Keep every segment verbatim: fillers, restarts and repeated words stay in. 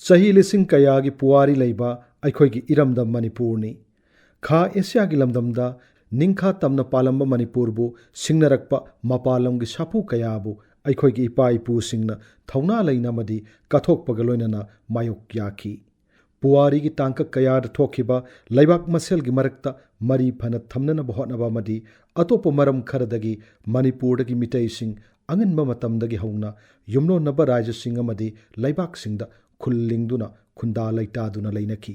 ꯆꯍꯤ ꯂꯤꯁꯤꯡ ꯀꯌꯥꯒꯤ ꯄꯨꯋꯥꯔꯤ ꯂꯩꯕ ꯑꯩꯈꯣꯏꯒꯤ ꯏꯔꯝꯗꯝ ꯃꯅꯤꯄꯨꯔꯅꯤ꯫ ꯈꯥ ꯑꯦꯁꯤꯌꯥꯒꯤ ꯂꯝꯗꯝꯗ ꯅꯤꯡꯈꯥ ꯇꯝꯅ ꯄꯥꯜꯂꯝꯕ ꯃꯅꯤꯄꯨꯔꯕꯨ ꯁꯤꯡꯅꯔꯛꯄ ꯃꯄꯥꯟ ꯂꯝꯒꯤ ꯁꯥꯐꯨ ꯀꯌꯥꯕꯨ ꯑꯩꯈꯣꯏꯒꯤ ꯏꯄꯥ ꯏꯄꯨꯁꯤꯡꯅ ꯊꯧꯅꯥ ꯂꯩꯅ ꯑꯃꯗꯤ ꯀꯠꯊꯣꯛꯄꯒ ꯂꯣꯏꯅꯅ ꯃꯥꯌꯣꯛ ꯌꯥꯈꯤ꯫ ꯄꯨꯋꯥꯔꯤꯒꯤ ꯇꯥꯡꯀꯛ ꯀꯌꯥꯗ ꯊꯣꯛꯈꯤꯕ ꯂꯩꯕꯥꯛ ꯃꯁꯦꯜꯒꯤ ꯃꯔꯛꯇ ꯃꯔꯤ ꯐꯅ ꯊꯝꯅꯅꯕ ꯍꯣꯠꯅꯕ ꯑꯃꯗꯤ ꯑꯇꯣꯞꯄ ꯃꯔꯝ ꯈꯔꯗꯒꯤ ꯃꯅꯤꯄꯨꯔꯗꯒꯤ ꯃꯤꯇꯩꯁꯤꯡ ꯑꯉꯟꯕ ꯃꯇꯝꯗꯒꯤ ꯍꯧꯅ ꯌꯨꯝꯂꯣꯟꯅꯕ ꯔꯥꯖ꯭ꯌꯁꯤꯡ ꯑꯃꯗꯤ ꯂꯩꯕꯥꯛꯁꯤꯡꯗ ꯈꯨꯜ ꯂꯤꯡꯗꯨꯅ ꯈꯨꯟꯗꯥ ꯂꯩꯇꯥꯗꯨꯅ ꯂꯩꯅꯈꯤ꯫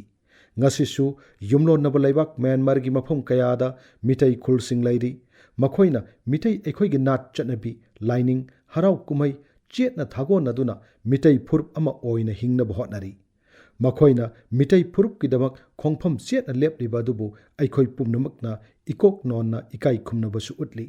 ꯉꯁꯤꯁꯨ ꯌꯨꯝꯂꯣꯟꯅꯕ ꯂꯩꯕꯥꯛ ꯃ꯭ꯌꯥꯟꯃꯥꯔꯒꯤ ꯃꯐꯝ ꯀꯌꯥꯗ ꯃꯤꯇꯩ ꯈꯨꯜꯁꯤꯡ ꯂꯩꯔꯤ꯫ ꯃꯈꯣꯏꯅ ꯃꯤꯇꯩ ꯑꯩꯈꯣꯏꯒꯤ ꯅꯥꯠ ꯆꯠꯅꯕꯤ, ꯂꯥꯏꯅꯤꯡ, ꯍꯔꯥꯎ ꯀꯨꯝꯍꯩ ꯆꯦꯠꯅ ꯊꯥꯒꯣꯟꯅꯗꯨꯅ ꯃꯤꯇꯩ ꯐꯨꯔꯨꯞ ꯑꯃ ꯑꯣꯏꯅ ꯍꯤꯡꯅꯕ ꯍꯣꯠꯅꯔꯤ꯫ ꯃꯈꯣꯏꯅ ꯃꯤꯇꯩ ꯐꯨꯔꯨꯞꯀꯤꯗꯃꯛ ꯈꯣꯡꯐꯝ ꯆꯦꯠꯅ ꯂꯦꯞꯂꯤꯕ ꯑꯗꯨꯕꯨ ꯑꯩꯈꯣꯏ ꯄꯨꯝꯅꯃꯛꯅ ꯏꯀꯣꯛ ꯅꯣꯟꯅ ꯏꯀꯥꯏ ꯈꯨꯝꯅꯕꯁꯨ ꯎꯠꯂꯤ꯫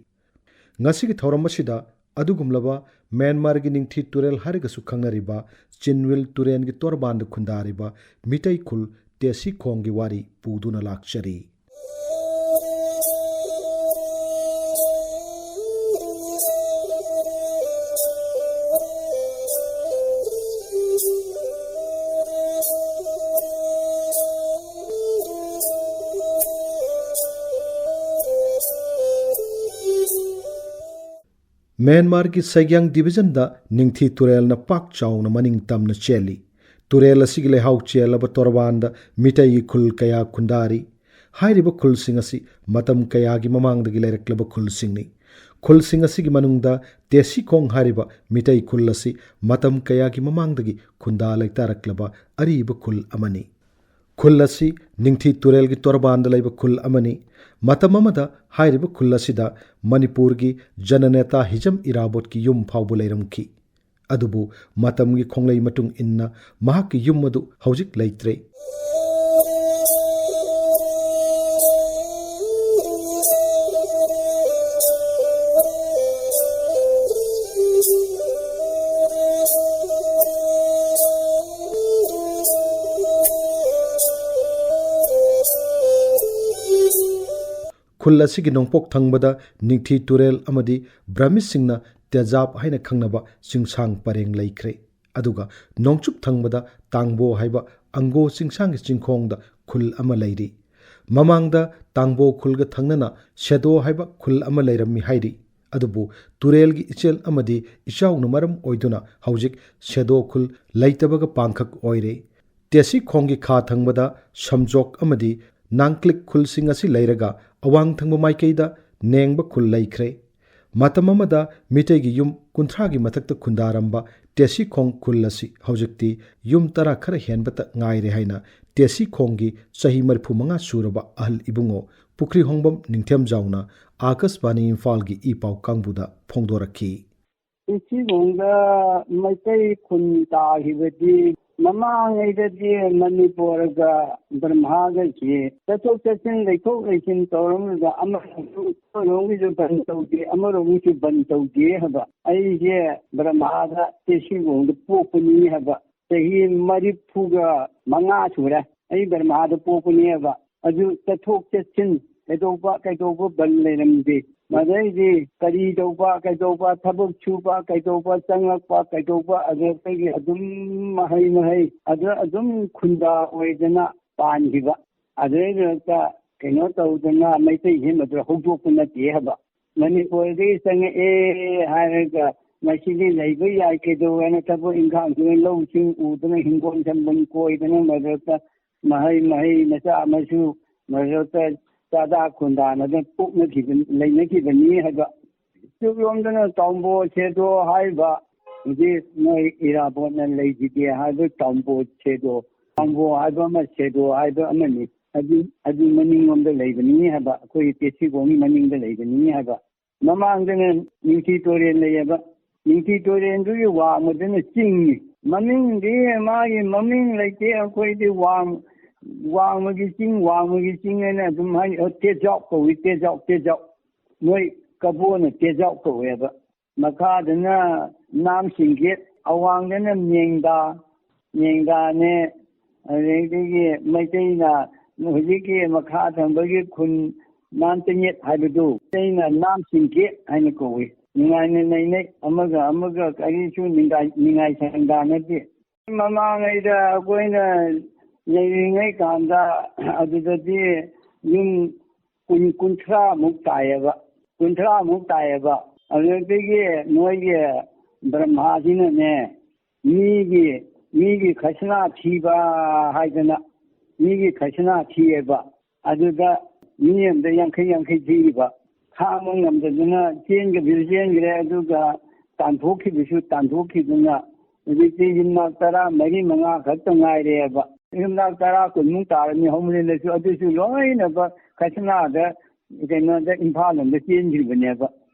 ꯉꯁꯤꯒꯤ ꯊꯧꯔꯝ ꯑꯁꯤꯗ ꯑꯗꯨꯒꯨꯝꯂꯕ ꯃ꯭ꯌꯥꯟꯃꯥꯔꯒꯤ ꯅꯤꯡꯊꯤ ꯇꯨꯔꯦꯜ ꯍꯥꯏꯔꯒꯁꯨ ꯈꯪꯅꯔꯤꯕ ꯆꯤꯟꯋꯤꯜ ꯇꯨꯔꯦꯜꯒꯤ ꯇꯣꯔꯕꯥꯟꯗ ꯈꯨꯟꯗꯥꯔꯤꯕ ꯃꯤꯇꯩ ꯈꯨꯜ ꯇꯦꯁꯤ ꯈꯣꯡꯒꯤ ꯋꯥꯔꯤ ꯄꯨꯗꯨꯅ ꯂꯥꯛꯆꯔꯤ꯫ ꯃ꯭ꯌꯥꯟꯃꯥꯔꯒꯤ ꯁꯩꯒ꯭ꯌꯥꯡ ꯗꯤꯕꯤꯖꯟꯗ ꯅꯤꯡꯊꯤ ꯇꯨꯔꯦꯜꯅ ꯄꯥꯛ ꯆꯥꯎꯅ ꯃꯅꯤꯡ ꯇꯝꯅ ꯆꯦꯜꯂꯤ꯫ ꯇꯨꯔꯦꯜ ꯑꯁꯤꯒꯤ ꯂꯩꯍꯥꯎ ꯆꯦꯜꯂꯕ ꯇꯣꯔꯕꯥꯟꯗ ꯃꯤꯇꯩꯒꯤ ꯈꯨꯜ ꯀꯌꯥ ꯈꯨꯟꯗꯥꯔꯤ꯫ ꯍꯥꯏꯔꯤꯕ ꯈꯨꯜꯁꯤꯡ ꯑꯁꯤ ꯃꯇꯝ ꯀꯌꯥꯒꯤ ꯃꯃꯥꯡꯗꯒꯤ ꯂꯩꯔꯛꯂꯕ ꯈꯨꯜꯁꯤꯡꯅꯤ꯫ ꯈꯨꯜꯁꯤꯡ ꯑꯁꯤꯒꯤ ꯃꯅꯨꯡꯗ ꯇꯦꯁꯤꯈꯣꯡ ꯍꯥꯏꯔꯤꯕ ꯃꯤꯇꯩ ꯈꯨꯜ ꯑꯁꯤ ꯃꯇꯝ ꯀꯌꯥꯒꯤ ꯃꯃꯥꯡꯗꯒꯤ ꯈꯨꯟꯗꯥ ꯂꯩꯇꯥꯔꯛꯂꯕ ꯑꯔꯤꯕ ꯈꯨꯜ ꯑꯃꯅꯤ꯫ ꯈꯨꯜ ꯑꯁꯤ ꯅꯤꯡꯊꯤ ꯇꯨꯔꯦꯜꯒꯤ ꯇꯣꯔꯕꯥꯟꯗ ꯂꯩꯕ ꯈꯨꯜ ꯑꯃꯅꯤ꯫ ꯃꯇꯝ ꯑꯃꯗ ꯍꯥꯏꯔꯤꯕ ꯈꯨꯜ ꯑꯁꯤꯗ ꯃꯅꯤꯄꯨꯔꯒꯤ ꯖꯅꯅꯦꯇꯥ ꯍꯤꯖꯝ ꯏꯔꯥꯕꯣꯠꯀꯤ ꯌꯨꯝ ꯐꯥꯎꯕ ꯂꯩꯔꯝꯈꯤ꯫ ꯑꯗꯨꯕꯨ ꯃꯇꯝꯒꯤ ꯈꯣꯡꯂꯩ ꯃꯇꯨꯡ ꯏꯟꯅ ꯃꯍꯥꯛꯀꯤ ꯌꯨꯝ ꯑꯗꯨ ꯍꯧꯖꯤꯛ ꯂꯩꯇ꯭ꯔꯦ꯫ ꯈꯨꯜ ꯑꯁꯤꯒꯤ ꯅꯣꯡꯄꯣꯛ ꯊꯪꯕꯗ ꯅꯤꯡꯊꯤ ꯇꯨꯔꯦꯜ ꯑꯃꯗꯤ ꯕ꯭ꯔꯍꯃꯤꯁꯁꯤꯡꯅ ꯇꯦꯖꯥꯕ ꯍꯥꯏꯅ ꯈꯪꯅꯕ ꯆꯤꯡꯁꯥꯡ ꯄꯔꯦꯡ ꯂꯩꯈ꯭ꯔꯦ꯫ ꯑꯗꯨꯒ ꯅꯣꯡꯆꯨꯞ ꯊꯪꯕꯗ ꯇꯥꯡꯕꯣ ꯍꯥꯏꯕ ꯑꯪꯒꯣ ꯆꯤꯡꯁꯥꯡꯒꯤ ꯆꯤꯡꯈꯣꯡꯗ ꯈꯨꯜ ꯑꯃ ꯂꯩꯔꯤ꯫ ꯃꯃꯥꯡꯗ ꯇꯥꯡꯕꯣ ꯈꯨꯜꯒ ꯊꯪꯅꯅ ꯁꯦꯗꯣ ꯍꯥꯏꯕ ꯈꯨꯜ ꯑꯃ ꯂꯩꯔꯝꯃꯤ ꯍꯥꯏꯔꯤ꯫ ꯑꯗꯨꯕꯨ ꯇꯨꯔꯦꯜꯒꯤ ꯏꯆꯦꯜ ꯑꯃꯗꯤ ꯏꯆꯥꯎꯅ ꯃꯔꯝ ꯑꯣꯏꯗꯨꯅ ꯍꯧꯖꯤꯛ ꯁꯦꯗꯣ ꯈꯨꯜ ꯂꯩꯇꯕꯒ ꯄꯥꯡꯈꯛ ꯑꯣꯏꯔꯦ꯫ ꯇꯦꯁꯤꯈꯣꯡꯒꯤ ꯈꯥ ꯊꯪꯕꯗ ꯁꯝꯖꯣꯛ ꯑꯃꯗꯤ ꯅꯥꯡꯀ꯭ꯂꯤꯛ ꯈꯨꯜꯁꯤꯡ ꯑꯁꯤ ꯂꯩꯔꯒ ꯑꯋꯥꯡ ꯊꯪꯕ ꯃꯥꯏꯀꯩꯗ ꯅꯦꯡꯕ ꯈꯨꯜ ꯂꯩꯈ꯭ꯔꯦ꯫ ꯃꯇꯝ ꯑꯃꯗ ꯃꯤꯇꯩꯒꯤ ꯌꯨꯝ ꯀꯨꯟꯊ꯭ꯔꯥꯒꯤ ꯃꯊꯛꯇ ꯈꯨꯟꯗꯥꯔꯝꯕ ꯇꯦꯁꯤꯈꯣꯡ ꯈꯨꯜ ꯑꯁꯤ ꯍꯧꯖꯤꯛꯇꯤ ꯌꯨꯝ ꯇꯔꯥ ꯈꯔ ꯍꯦꯟꯕꯇ ꯉꯥꯏꯔꯦ ꯍꯥꯏꯅ ꯇꯦꯁꯤꯈꯣꯡꯒꯤ ꯆꯍꯤ ꯃꯔꯤꯐꯨ ꯃꯉꯥ ꯁꯨꯔꯕ ꯑꯍꯜ ꯏꯕꯨꯡꯉꯣ ꯄꯨꯈ꯭ꯔꯤꯍꯣꯡꯕꯝ ꯅꯤꯡꯊꯦꯝꯖꯥꯎꯅ ꯑꯥꯀꯥꯁꯕꯥꯅꯤ ꯏꯝꯐꯥꯜꯒꯤ ꯏ ꯄꯥꯎ ꯀꯥꯡꯕꯨꯗ ꯐꯣꯡꯗꯣꯔꯛꯈꯤ꯫ ꯁꯤꯒꯨꯝꯕ ꯃꯩꯇꯩ ꯈꯨꯟ ꯇꯥꯈꯤꯕꯗꯤ ꯃꯃꯥꯡꯉꯩꯗꯗꯤ ꯃꯅꯤꯄꯨꯔꯒ ꯕ꯭ꯔꯍ꯭ꯃꯥꯒꯁꯤ ꯆꯠꯊꯣꯛ ꯆꯠꯁꯤꯟ, ꯂꯩꯊꯣꯛ ꯂꯩꯁꯤꯟ ꯇꯧꯔꯝꯕꯗ ꯑꯃꯔꯣꯝꯒꯤꯁꯨ ꯕꯟ ꯇꯧꯗꯦ, ꯑꯃꯔꯣꯝꯒꯤꯁꯨ ꯕꯟ ꯇꯧꯗꯦ ꯍꯥꯏꯕ꯫ ꯑꯩꯁꯦ ꯕ꯭ꯔꯍ꯭ꯃꯥꯗ ꯇꯦꯁꯤꯒꯣꯡꯗ ꯄꯣꯛꯄꯅꯤ ꯍꯥꯏꯕ꯫ ꯆꯍꯤ ꯃꯔꯤꯐꯨꯒ ꯃꯉꯥ ꯁꯨꯔꯦ ꯑꯩ ꯕ꯭ꯔꯍ꯭ꯃꯥꯗ ꯄꯣꯛꯄꯅꯤ ꯍꯥꯏꯕ꯫ ꯑꯗꯨ ꯆꯠꯊꯣꯛ ꯆꯠꯁꯤꯟ ꯀꯩꯗꯧꯕ ꯀꯩꯗꯧꯕ ꯕꯟ ꯂꯩꯔꯝꯗꯦ꯫ ꯃꯗꯩꯗꯤ ꯀꯔꯤ ꯇꯧꯕ ꯀꯩꯗꯧꯕ, ꯊꯕꯛ ꯁꯨꯕ ꯀꯩꯗꯧꯕ, ꯆꯪꯂꯛꯄ ꯀꯩꯗꯧꯕ, ꯑꯗꯨꯗꯒꯤ ꯑꯗꯨꯝ ꯃꯍꯩ ꯃꯍꯩ ꯑꯗꯨ ꯑꯗꯨꯝ ꯈꯨꯟꯗꯥ ꯑꯣꯏꯗꯅ ꯄꯥꯟꯈꯤꯕ꯫ ꯑꯗꯨꯗꯩꯗꯨꯗ ꯀꯩꯅꯣ ꯇꯧꯗꯅ ꯃꯩꯇꯩꯁꯤ ꯃꯗꯨ ꯍꯧꯗꯣꯛꯄ ꯅꯠꯇꯦ ꯍꯥꯏꯕ꯫ ꯃꯅꯤꯄꯨꯔꯗꯒꯤ ꯆꯪꯉꯛꯑꯦ ꯍꯥꯏꯔꯒ ꯃꯁꯤꯗꯤ ꯂꯩꯕ ꯌꯥꯏ ꯀꯩꯗꯧ ꯍꯥꯏꯅ ꯊꯕꯛ ꯏꯪꯈꯥꯡꯁꯨ ꯂꯧꯁꯤꯡ ꯎꯗꯅ ꯍꯤꯡꯒꯣꯜ ꯁꯝꯕꯜ ꯀꯣꯏꯗꯅ ꯃꯗꯨꯗ ꯃꯍꯩ ꯃꯍꯩ ꯃꯆꯥ ꯃꯁꯨ ꯃꯗꯨꯗ ꯆꯥꯗꯥ ꯈꯨꯟꯗꯥꯅꯗꯅ ꯄꯣꯛꯅꯈꯤꯕ, ꯂꯩꯅꯈꯤꯕꯅꯤ ꯍꯥꯏꯕ꯫ ꯆꯨꯞꯂꯣꯝꯗꯅ ꯇꯥꯎꯝꯕꯣ ꯁꯦꯗꯣ ꯍꯥꯏꯕ, ꯍꯧꯖꯤꯛ ꯃꯣꯏ ꯏꯔꯥꯕꯣꯠꯅ ꯂꯩꯈꯤꯗꯦ ꯍꯥꯏꯕ ꯇꯥꯎꯝꯕꯣ ꯁꯦꯗꯣ, ꯇꯥꯎꯝꯕꯣ ꯍꯥꯏꯕ ꯑꯃ, ꯁꯦꯗꯣ ꯍꯥꯏꯕ ꯑꯃꯅꯤ꯫ ꯑꯗꯨ, ꯑꯗꯨ ꯃꯅꯤꯡꯂꯣꯝꯗ ꯂꯩꯕꯅꯤ ꯍꯥꯏꯕ, ꯑꯩꯈꯣꯏꯒꯤ ꯇꯦꯁꯤꯒꯣꯡꯒꯤ ꯃꯅꯤꯡꯗ ꯂꯩꯕꯅꯤ ꯍꯥꯏꯕ꯫ ꯃꯃꯥꯡꯗꯅ ꯅꯤꯡꯊꯤ ꯇꯨꯔꯦꯜ ꯂꯩꯌꯦꯕ, ꯅꯤꯡꯊꯤ ꯇꯨꯔꯦꯜꯗꯨꯒꯤ ꯋꯥꯡꯃꯗꯅ ꯆꯤꯡꯅꯤ꯫ ꯃꯃꯤꯡꯗꯤ ꯃꯥꯒꯤ ꯃꯃꯤꯡ ꯂꯩꯇꯦ, ꯑꯩꯈꯣꯏꯗꯤ ꯋꯥꯡ-, ꯋꯥꯡꯃꯒꯤ ꯆꯤꯡ, ꯋꯥꯡꯃꯒꯤ ꯆꯤꯡ ꯍꯥꯏꯅ ꯑꯗꯨꯝ ꯍꯥꯏ꯫ ꯑꯣ, ꯇꯦꯖꯥꯎ ꯀꯧꯏ, ꯇꯦꯖꯥꯎ, ꯇꯦꯖꯥꯎ꯫ ꯃꯣꯏ ꯀꯕꯣꯅ ꯇꯦꯖꯥꯎ ꯀꯧꯋꯦꯕ꯫ ꯃꯈꯥꯗꯅ ꯅꯥꯝ ꯁꯤꯡꯒꯦꯠ, ꯑꯋꯥꯡꯗꯅ ꯃꯦꯡꯗꯥ, ꯃꯦꯡꯗꯥꯅꯦ꯫ ꯑꯗꯨꯗꯒꯤ ꯃꯩꯇꯩꯅ ꯍꯧꯖꯤꯛꯀꯤ ꯃꯈꯥ ꯊꯪꯕꯒꯤ ꯈꯨꯟ ꯅꯥꯝ ꯇꯤꯡꯉꯦꯠ ꯍꯥꯏꯕꯗꯨ ꯃꯩꯇꯩꯅ ꯅꯥꯝ ꯁꯤꯡꯒꯦꯠ ꯍꯥꯏꯅ ꯀꯧꯏ꯫ ꯅꯨꯡꯉꯥꯏꯅ ꯂꯩꯅꯩ꯫ ꯑꯃꯒ ꯑꯃꯒ ꯀꯔꯤꯁꯨ ꯅꯤꯡꯉꯥꯏ ꯅꯤꯡꯉꯥꯏ ꯁꯪꯗꯥꯅꯗꯦ꯫ ꯃꯃꯥꯡꯉꯩꯗ ꯑꯩꯈꯣꯏꯅ ꯂꯩꯔꯤꯉꯩ ꯀꯥꯟꯗ ꯑꯗꯨꯗꯗꯤ ꯌꯨꯝ ꯀꯨꯟ ꯀꯨꯟꯊ꯭ꯔꯥꯃꯨꯛ ꯇꯥꯏꯌꯦꯕ꯫ ꯀꯨꯟꯊ꯭ꯔꯥꯃꯨꯛ ꯇꯥꯏꯌꯦꯕ꯫ ꯑꯗꯨꯗꯒꯤ ꯃꯣꯏꯒꯤ ꯕ꯭ꯔꯍ꯭ꯃꯥꯁꯤꯅꯅꯦ, ꯃꯤꯒꯤ ꯃꯤꯒꯤ ꯈꯁꯅꯥ ꯊꯤꯕ ꯍꯥꯏꯗꯅ ꯃꯤꯒꯤ ꯈꯁꯅꯥ ꯊꯤꯌꯦꯕ꯫ ꯑꯗꯨꯗ ꯃꯤ ꯑꯃꯗ ꯌꯥꯡꯈꯩ ꯌꯥꯡꯈꯩ ꯊꯤꯔꯤꯕ꯫ ꯈꯥꯡꯕ ꯉꯝꯗꯗꯅ ꯆꯦꯟꯒꯕꯤꯁꯨ ꯆꯦꯟꯈ꯭ꯔꯦ, ꯑꯗꯨꯒ ꯇꯥꯟꯊꯣꯛꯈꯤꯕꯁꯨ ꯇꯥꯟꯊꯣꯛꯈꯤꯗꯅ ꯍꯧꯖꯤꯛꯇꯤ ꯌꯨꯝꯅꯥꯛ ꯇꯔꯥ ꯃꯔꯤ ꯃꯉꯥ ꯈꯛꯇ ꯉꯥꯏꯔꯦꯕ꯫ ꯌꯨꯝꯅꯥꯛ ꯇꯔꯥ ꯀꯨꯟꯃꯨꯛ ꯇꯥꯔꯅꯤ ꯍꯣꯝꯂꯦꯟꯗꯁꯨ, ꯑꯗꯨꯁꯨ ꯂꯣꯏꯅꯃꯛ ꯈꯁꯅꯥꯗ, ꯀꯩꯅꯣꯗ, ꯏꯝꯐꯥꯜ ꯂꯣꯝꯗ ꯆꯦꯟꯈ꯭ꯔꯤꯕꯅꯦꯕ꯫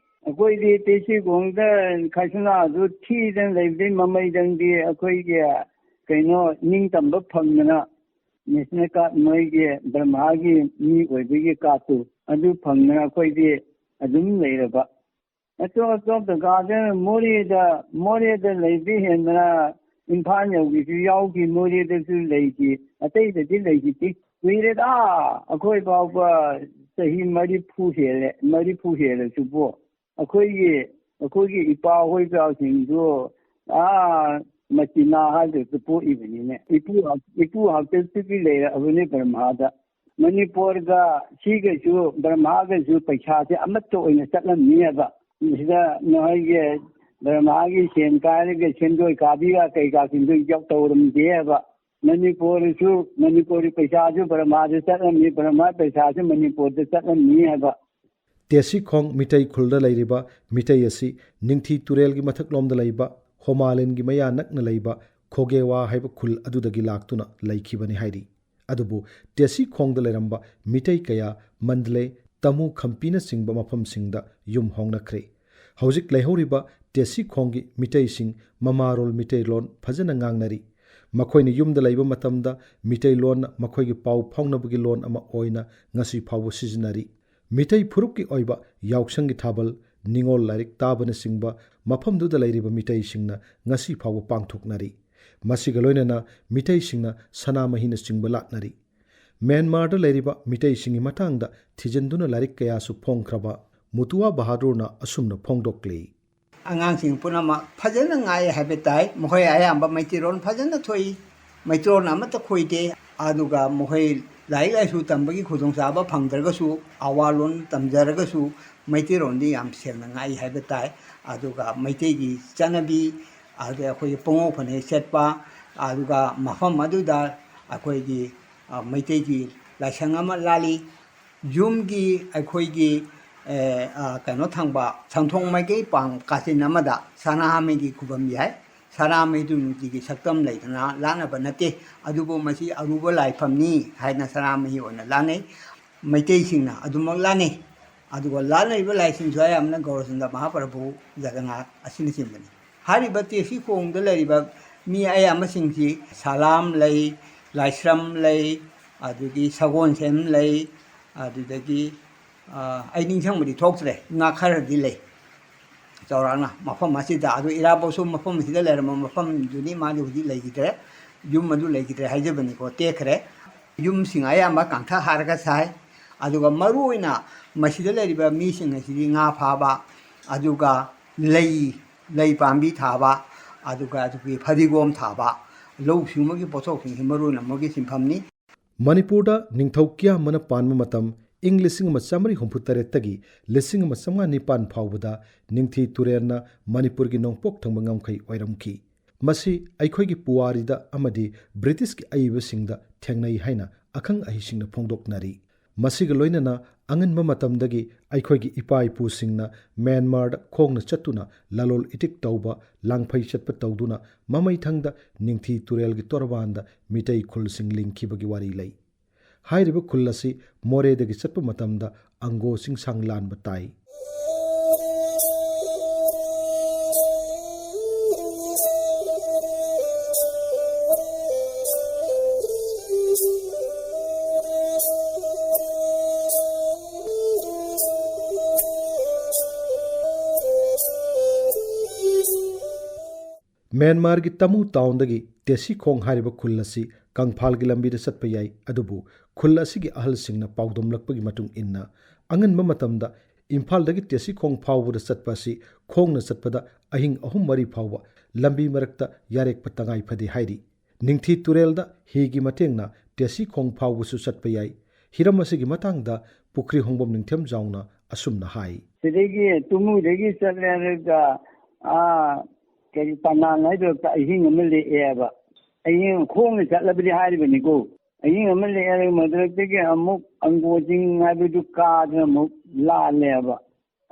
ꯑꯩꯈꯣꯏꯗꯤ ꯇꯦꯁꯤꯈꯣꯡꯗ ꯈꯁꯅꯥꯗꯨ ꯊꯤꯗꯅ ꯂꯩꯕꯗꯩ ꯃꯃꯩꯗꯪꯗꯤ ꯑꯩꯈꯣꯏꯒꯤ ꯀꯩꯅꯣ ꯅꯤꯡꯇꯝꯕ ꯐꯪꯗꯅ ꯅꯦꯁꯅꯦꯜ ꯀꯥꯔꯗ, ꯃꯣꯏꯒꯤ ꯕ꯭ꯔꯍ꯭ꯃꯥꯒꯤ ꯃꯤ ꯑꯣꯏꯕꯒꯤ ꯀꯥꯔꯗꯇꯨ ꯑꯗꯨ ꯐꯪꯗꯅ ꯑꯩꯈꯣꯏꯗꯤ ꯑꯗꯨꯝ ꯂꯩꯔꯕ꯫ ꯑꯇꯣꯞ ꯑꯇꯣꯞꯄ ꯒꯥꯔꯗꯦꯟ ꯃꯣꯔꯦꯗ, ꯃꯣꯔꯦꯗ ꯂꯩꯕ ꯍꯦꯟꯕꯅ ꯏꯝꯐꯥꯜ ꯌꯧꯕꯤꯁꯨ ꯌꯥꯎꯈꯤ, ꯃꯣꯔꯦꯗꯁꯨ ꯂꯩꯈꯤ, ꯑꯇꯩꯗꯗꯤ ꯂꯩꯈꯤꯗꯦ꯫ ꯀꯨꯏꯔꯦꯗ, ꯑꯩꯈꯣꯏ ꯐꯥꯎꯕ ꯆꯍꯤ ꯃꯔꯤꯐꯨ ꯍꯦꯜꯂꯦ, ꯃꯔꯤꯐꯨ ꯍꯦꯜꯂꯁꯤꯕꯨ꯫ ꯑꯩꯈꯣꯏꯒꯤ, ꯑꯩꯈꯣꯏꯒꯤ ꯏꯄꯥ ꯍꯣꯏ ꯏꯄꯥꯁꯤꯡꯗꯨ ꯑꯥ ꯃꯆꯤꯅꯥ ꯍꯥꯏꯗꯨꯗ ꯄꯣꯛꯏꯕꯅꯤꯅꯦ꯫ ꯏꯄꯨ, ꯏꯄꯨ ꯍꯥꯛꯇꯛꯇꯒꯤ ꯂꯩꯔꯛꯑꯕꯅꯤ ꯕ꯭ꯔꯍ꯭ꯃꯥꯗ꯫ ꯃꯅꯤꯄꯨꯔꯒ ꯁꯤꯒꯁꯨ ꯕ꯭ꯔꯍ꯭ꯃꯥꯒꯁꯨ ꯄꯩꯁꯥꯁꯦ ꯑꯃꯠꯇ ꯑꯣꯏꯅ ꯆꯠꯂꯝꯅꯤ ꯍꯥꯏꯕ꯫ ꯁꯤꯗ ꯅꯈꯣꯏꯒꯤ ꯕ꯭ꯔꯍ꯭ꯃꯥꯒꯤ ꯁꯦꯟ ꯀꯥꯏꯔꯒ ꯁꯦꯟꯗꯣꯏ ꯀꯥꯕꯤꯒ ꯀꯩꯀꯥꯁꯤꯡꯗꯣ ꯌꯥꯎ ꯇꯧꯔꯝꯗꯦ ꯍꯥꯏꯕ꯫ ꯃꯅꯤꯄꯨꯔꯁꯨ, ꯃꯅꯤꯄꯨꯔꯒꯤ ꯄꯩꯁꯥꯁꯨ ꯕ꯭ꯔꯍ꯭ꯃꯥꯗ ꯆꯠꯂꯝꯃꯤ, ꯕ꯭ꯔꯍ꯭ꯃꯥ ꯄꯩꯁꯥꯁꯨ ꯃꯅꯤꯄꯨꯔꯗ ꯆꯠꯂꯝꯃꯤ ꯍꯥꯏꯕ꯫ ꯇꯦꯁꯤꯈꯣꯡ ꯃꯤꯇꯩ ꯈꯨꯜꯗ ꯂꯩꯔꯤꯕ ꯃꯤꯇꯩ ꯑꯁꯤ ꯅꯤꯡꯊꯤ ꯇꯨꯔꯦꯜꯒꯤ ꯃꯊꯛꯂꯣꯝꯗ ꯂꯩꯕ ꯍꯣꯃꯥꯂꯤꯟꯒꯤ ꯃꯌꯥ ꯅꯛꯅ ꯂꯩꯕ ꯈꯣꯒꯦꯋꯥ ꯍꯥꯏꯕ ꯈꯨꯜ ꯑꯗꯨꯗꯒꯤ ꯂꯥꯛꯇꯨꯅ ꯂꯩꯈꯤꯕꯅꯤ ꯍꯥꯏꯔꯤ꯫ ꯑꯗꯨꯕꯨ ꯇꯦꯁꯤꯈꯣꯡꯗ ꯂꯩꯔꯝꯕ ꯃꯤꯇꯩ ꯀꯌꯥ ꯃꯟꯗꯂꯦ, ꯇꯃꯨ ꯈꯝꯄꯤꯅꯆꯤꯡꯕ ꯃꯐꯝꯁꯤꯡꯗ ꯌꯨꯝ ꯍꯣꯡꯅꯈ꯭ꯔꯦ꯫ ꯍꯧꯖꯤꯛ ꯂꯩꯍꯧꯔꯤꯕ ꯇꯦꯁꯤꯈꯣꯡꯒꯤ ꯃꯤꯇꯩꯁꯤꯡ ꯃꯃꯥꯔꯣꯜ ꯃꯤꯇꯩꯂꯣꯟ ꯐꯖꯅ ꯉꯥꯡꯅꯔꯤ꯫ ꯃꯈꯣꯏꯅ ꯌꯨꯝꯗ ꯂꯩꯕ ꯃꯇꯝꯗ ꯃꯤꯇꯩꯂꯣꯟꯅ ꯃꯈꯣꯏꯒꯤ ꯄꯥꯎ ꯐꯥꯎꯅꯕꯒꯤ ꯂꯣꯟ ꯑꯃ ꯑꯣꯏꯅ ꯉꯁꯤ ꯐꯥꯎꯕ ꯁꯤꯖꯤꯟꯅꯔꯤ꯫ ꯃꯤꯇꯩ ꯐꯨꯔꯨꯞꯀꯤ ꯑꯣꯏꯕ ꯌꯥꯎꯁꯪꯒꯤ ꯊꯥꯕꯜ, ꯅꯤꯉꯣꯜ ꯂꯥꯏꯔꯤꯛ ꯇꯥꯕꯅꯆꯤꯡꯕ ꯃꯐꯝꯗꯨꯗ ꯂꯩꯔꯤꯕ ꯃꯤꯇꯩꯁꯤꯡꯅ ꯉꯁꯤ ꯐꯥꯎꯕ ꯄꯥꯡꯊꯣꯛꯅꯔꯤ꯫ ꯃꯁꯤꯒ ꯂꯣꯏꯅꯅ ꯃꯤꯇꯩꯁꯤꯡꯅ ꯁꯅꯥꯃꯍꯤꯅꯆꯤꯡꯕ ꯂꯥꯠꯅꯔꯤ꯫ ꯃ꯭ꯌꯥꯟꯃꯥꯔꯗ ꯂꯩꯔꯤꯕ ꯃꯤꯇꯩꯁꯤꯡꯒꯤ ꯃꯇꯥꯡꯗ ꯊꯤꯖꯤꯟꯗꯨꯅ ꯂꯥꯏꯔꯤꯛ ꯀꯌꯥꯁꯨ ꯐꯣꯡꯈ꯭ꯔꯕ ꯃꯨꯇꯨꯋꯥ ꯕꯍꯥꯗꯨꯔꯅ ꯑꯁꯨꯝꯅ ꯐꯣꯡꯗꯣꯛꯂꯤ꯫ ꯑꯉꯥꯡꯁꯤꯡ ꯄꯨꯝꯅꯃꯛ ꯐꯖꯅ ꯉꯥꯛꯏ ꯍꯥꯏꯕ ꯇꯥꯏ꯫ ꯃꯈꯣꯏ ꯑꯌꯥꯝꯕ ꯃꯩꯇꯩꯔꯣꯟ ꯐꯖꯅ ꯊꯣꯛꯏ, ꯃꯩꯇꯩꯔꯣꯟ ꯑꯃꯠꯇ ꯈꯣꯏꯗꯦ꯫ ꯑꯗꯨꯒ ꯃꯈꯣꯏ ꯂꯥꯏꯔꯤꯛ ꯂꯥꯏꯁꯨ ꯇꯝꯕꯒꯤ ꯈꯨꯗꯣꯡꯆꯥꯕ ꯐꯪꯗ꯭ꯔꯒꯁꯨ, ꯑꯋꯥ ꯂꯣꯟ ꯇꯝꯖꯔꯒꯁꯨ, ꯃꯩꯇꯩꯔꯣꯟꯗꯤ ꯌꯥꯝ ꯁꯦꯡꯅ ꯉꯥꯛꯏ ꯍꯥꯏꯕ ꯇꯥꯏ꯫ ꯑꯗꯨꯒ ꯃꯩꯇꯩꯒꯤ ꯆꯠꯅꯕꯤ, ꯑꯗꯩ ꯑꯩꯈꯣꯏꯒꯤ ꯄꯨꯡꯉꯧ ꯐꯅꯦꯛ ꯁꯦꯠꯄ, ꯑꯗꯨꯒ ꯃꯐꯝ ꯑꯗꯨꯗ ꯑꯩꯈꯣꯏꯒꯤ, ꯑ, ꯃꯩꯇꯩꯒꯤ ꯂꯥꯏꯁꯪ ꯑꯃ ꯂꯥꯜꯂꯤ꯫ ꯌꯨꯝꯒꯤ ꯑꯩꯈꯣꯏꯒꯤ, ꯑꯦ, ꯑ, ꯀꯩꯅꯣ ꯊꯪꯕ ꯁꯪꯊꯣꯡ ꯃꯥꯏꯀꯩ ꯄꯥꯡ ꯀꯥꯆꯤꯟ ꯑꯃꯗ ꯁꯅꯥꯃꯍꯤꯒꯤ ꯈꯨꯕꯝ ꯌꯥꯏ꯫ ꯁꯅꯥꯃꯍꯤꯗꯨ ꯅꯨꯡꯇꯤꯒꯤ ꯁꯛꯇꯝ ꯂꯩꯗꯅ ꯂꯥꯠꯅꯕ ꯅꯠꯇꯦ, ꯑꯗꯨꯕꯨ ꯃꯁꯤ ꯑꯔꯨꯕ ꯂꯥꯏꯐꯝꯅꯤ ꯍꯥꯏꯅ ꯁꯅꯥꯃꯍꯤ ꯑꯣꯏꯅ ꯂꯥꯠꯅꯩ꯫ ꯃꯩꯇꯩꯁꯤꯡꯅ ꯑꯗꯨꯃꯛ ꯂꯥꯠꯅꯩ꯫ ꯑꯗꯨꯒ ꯂꯥꯠꯅꯔꯤꯕ ꯂꯥꯏꯁꯤꯡꯁꯨ ꯑꯌꯥꯝꯕꯅ ꯒꯧꯔꯆꯟꯗ ꯃꯍꯥꯄ꯭ꯔꯚꯨ, ꯖꯒꯟꯅꯥꯊ ꯑꯁꯤꯅꯆꯤꯡꯕꯅꯤ꯫ ꯍꯥꯏꯔꯤꯕ ꯇꯦꯁꯤ ꯈꯣꯡꯗ ꯂꯩꯔꯤꯕ ꯃꯤ ꯑꯌꯥꯝꯕꯁꯤꯡꯁꯤ ꯁꯂꯥꯝ ꯂꯩ, ꯂꯥꯏꯁ꯭ꯔꯝ ꯂꯩ, ꯑꯗꯨꯗꯒꯤ ꯁꯒꯣꯜꯁꯦꯝ ꯂꯩ, ꯑꯗꯨꯗꯒꯤ, ꯑ, ꯑꯩ ꯅꯤꯡꯁꯤꯡꯕꯗꯤ ꯊꯣꯛꯇ꯭ꯔꯦ, ꯉꯥ ꯈꯔꯗꯤ ꯂꯩ ꯆꯥꯎꯔꯥꯛꯅ ꯃꯐꯝ ꯑꯁꯤꯗ꯫ ꯑꯗꯨ ꯏꯔꯥꯕꯣꯠꯁꯨ ꯃꯐꯝ ꯑꯁꯤꯗ ꯂꯩꯔꯝꯕ ꯃꯐꯝꯗꯨꯅꯤ, ꯃꯥꯗꯤ ꯍꯧꯖꯤꯛ ꯂꯩꯈꯤꯗ꯭ꯔꯦ, ꯌꯨꯝ ꯑꯗꯨ ꯂꯩꯈꯤꯗ꯭ꯔꯦ ꯍꯥꯏꯖꯕꯅꯤꯀꯣ, ꯇꯦꯛꯈ꯭ꯔꯦ꯫ ꯌꯨꯝꯁꯤꯡ ꯑꯌꯥꯝꯕ ꯀꯥꯡꯊꯛ ꯍꯥꯔꯒ ꯁꯥꯏ꯫ ꯑꯗꯨꯒ ꯃꯔꯨ ꯑꯣꯏꯅ ꯃꯁꯤꯗ ꯂꯩꯔꯤꯕ ꯃꯤꯁꯤꯡ ꯑꯁꯤꯗꯤ ꯉꯥ ꯐꯥꯕ, ꯑꯗꯨꯒ ꯂꯩ, ꯂꯩ ꯄꯥꯝꯕꯤ ꯊꯥꯕ, ꯑꯗꯨꯒ ꯑꯗꯨꯒꯤ ꯐꯗꯤꯒꯣꯝ ꯊꯥꯕ, ꯂꯧꯎ ꯁꯤꯡꯎꯕꯒꯤ ꯄꯣꯠꯊꯣꯛꯁꯤꯡꯁꯤ ꯃꯔꯨ ꯑꯣꯏꯅ ꯃꯣꯏꯒꯤ ꯁꯤꯟꯐꯝꯅꯤ꯫ ꯃꯅꯤꯄꯨꯔꯗ ꯅꯤꯡꯊꯧ ꯀꯤꯌꯥꯝꯕꯅ ꯄꯥꯟꯕ ꯃꯇꯝ ꯏꯪ ꯂꯤꯁꯤꯡ ꯑꯃ ꯆꯥꯃꯔꯤ ꯍꯨꯝꯐꯨ ꯇꯔꯦꯠꯇꯒꯤ ꯂꯤꯁꯤꯡ ꯑꯃ ꯆꯥꯃꯉꯥ ꯅꯤꯄꯥꯟ ꯐꯥꯎꯕꯗ ꯅꯤꯡꯊꯤ ꯇꯨꯔꯦꯜꯅ ꯃꯅꯤꯄꯨꯔꯒꯤ ꯅꯣꯡꯄꯣꯛ ꯊꯪꯕ ꯉꯝꯈꯩ ꯑꯣꯏꯔꯝꯈꯤ꯫ ꯃꯁꯤ ꯑꯩꯈꯣꯏꯒꯤ ꯄꯨꯋꯥꯔꯤꯗ ꯑꯃꯗꯤ ꯕ꯭ꯔꯤꯇꯤꯁꯀꯤ ꯑꯏꯕꯁꯤꯡꯗ ꯊꯦꯡꯅꯩ ꯍꯥꯏꯅ ꯑꯈꯪ ꯑꯍꯩꯁꯤꯡꯅ ꯐꯣꯡꯗꯣꯛꯅꯔꯤ꯫ ꯃꯁꯤꯒ ꯂꯣꯏꯅꯅ ꯑꯉꯟꯕ ꯃꯇꯝꯗꯒꯤ ꯑꯩꯈꯣꯏꯒꯤ ꯏꯄꯥ ꯏꯄꯨꯁꯤꯡꯅ ꯃ꯭ꯌꯥꯟꯃꯥꯔꯗ ꯈꯣꯡꯅ ꯆꯠꯇꯨꯅ ꯂꯂꯣꯜ ꯏꯇꯤꯛ ꯇꯧꯕ, ꯂꯥꯡꯐꯩ ꯆꯠꯄ ꯇꯧꯗꯨꯅ ꯃꯃꯩꯊꯪꯗ ꯅꯤꯡꯊꯤ ꯇꯨꯔꯦꯜꯒꯤ ꯇꯣꯔꯕꯥꯟꯗ ꯃꯤꯇꯩ ꯈꯨꯜꯁꯤꯡ ꯂꯤꯡꯈꯤꯕꯒꯤ ꯋꯥꯔꯤ ꯂꯩ꯫ ꯍꯥꯏꯔꯤꯕ ꯈꯨꯜ ꯑꯁꯤ ꯃꯣꯔꯦꯗꯒꯤ ꯆꯠꯄ ꯃꯇꯝꯗ ꯑꯪꯒꯣ ꯆꯤꯡꯁꯥꯡ ꯂꯥꯟꯕ ꯇꯥꯏ꯫ ꯃ꯭ꯌꯥꯟꯃꯥꯔꯒꯤ ꯇꯃꯨ ꯇꯥꯎꯟꯗꯒꯤ ꯇꯦꯁꯤꯈꯣꯡ ꯍꯥꯏꯔꯤꯕ ꯈꯨꯜ ꯑꯁꯤ ꯀꯪꯐꯥꯜꯒꯤ ꯂꯝꯕꯤꯗ ꯆꯠꯄ ꯌꯥꯏ, ꯑꯗꯨꯕꯨ ꯈꯨꯜ ꯑꯁꯤꯒꯤ ꯑꯍꯜꯁꯤꯡꯅ ꯄꯥꯎꯗꯝꯂꯛꯄꯒꯤ ꯃꯇꯨꯡ ꯏꯟꯅ, ꯑꯉꯟꯕ ꯃꯇꯝꯗ ꯏꯝꯐꯥꯜꯗꯒꯤ ꯇꯦꯁꯤꯈꯣꯡ ꯐꯥꯎꯕꯗ ꯆꯠꯄ ꯑꯁꯤ ꯈꯣꯡꯅ ꯆꯠꯄꯗ ꯑꯍꯤꯡ ꯑꯍꯨꯝ ꯃꯔꯤ ꯐꯥꯎꯕ ꯂꯝꯕꯤ ꯃꯔꯛꯇ ꯌꯥꯔꯦꯛꯄ ꯇꯉꯥꯏ ꯐꯗꯦ ꯍꯥꯏꯔꯤ꯫ ꯅꯤꯡꯊꯤ ꯇꯨꯔꯦꯜꯗ ꯍꯤꯒꯤ ꯃꯇꯦꯡꯅ ꯇꯦꯁꯤꯈꯣꯡ ꯐꯥꯎꯕꯁꯨ ꯆꯠꯄ ꯌꯥꯏ꯫ ꯍꯤꯔꯝ ꯑꯁꯤꯒꯤ ꯃꯇꯥꯡꯗ ꯄꯨꯈ꯭ꯔꯤ ꯍꯣꯡꯕꯝ ꯅꯤꯡꯊꯦꯝꯖꯥꯎꯅ ꯑꯁꯨꯝꯅ ꯍꯥꯏ꯫ ꯁꯤꯗꯒꯤ ꯇꯨꯃꯨꯗꯒꯤ ꯆꯠꯂꯦ ꯍꯥꯏꯔꯒ, ꯑꯥ, ꯀꯔꯤ, ꯄꯅꯥꯟ ꯍꯥꯏꯗꯣ ꯑꯍꯤꯡ ꯑꯃ ꯂꯦꯛꯑꯦꯕ꯫ ꯑꯍꯤꯡ ꯈꯣꯡꯅ ꯆꯠꯂꯕꯗꯤ ꯍꯥꯏꯔꯤꯕꯅꯤꯀꯣ꯫ ꯑꯍꯤꯡ ꯑꯃ ꯂꯦꯛꯑꯦ, ꯃꯗꯨꯗꯒꯤ ꯑꯃꯨꯛ ꯑꯪꯒꯣꯖꯤꯡ ꯍꯥꯏꯕꯗꯨ ꯀꯥꯗꯅ ꯑꯃꯨꯛ ꯂꯥꯜꯂꯦꯕ꯫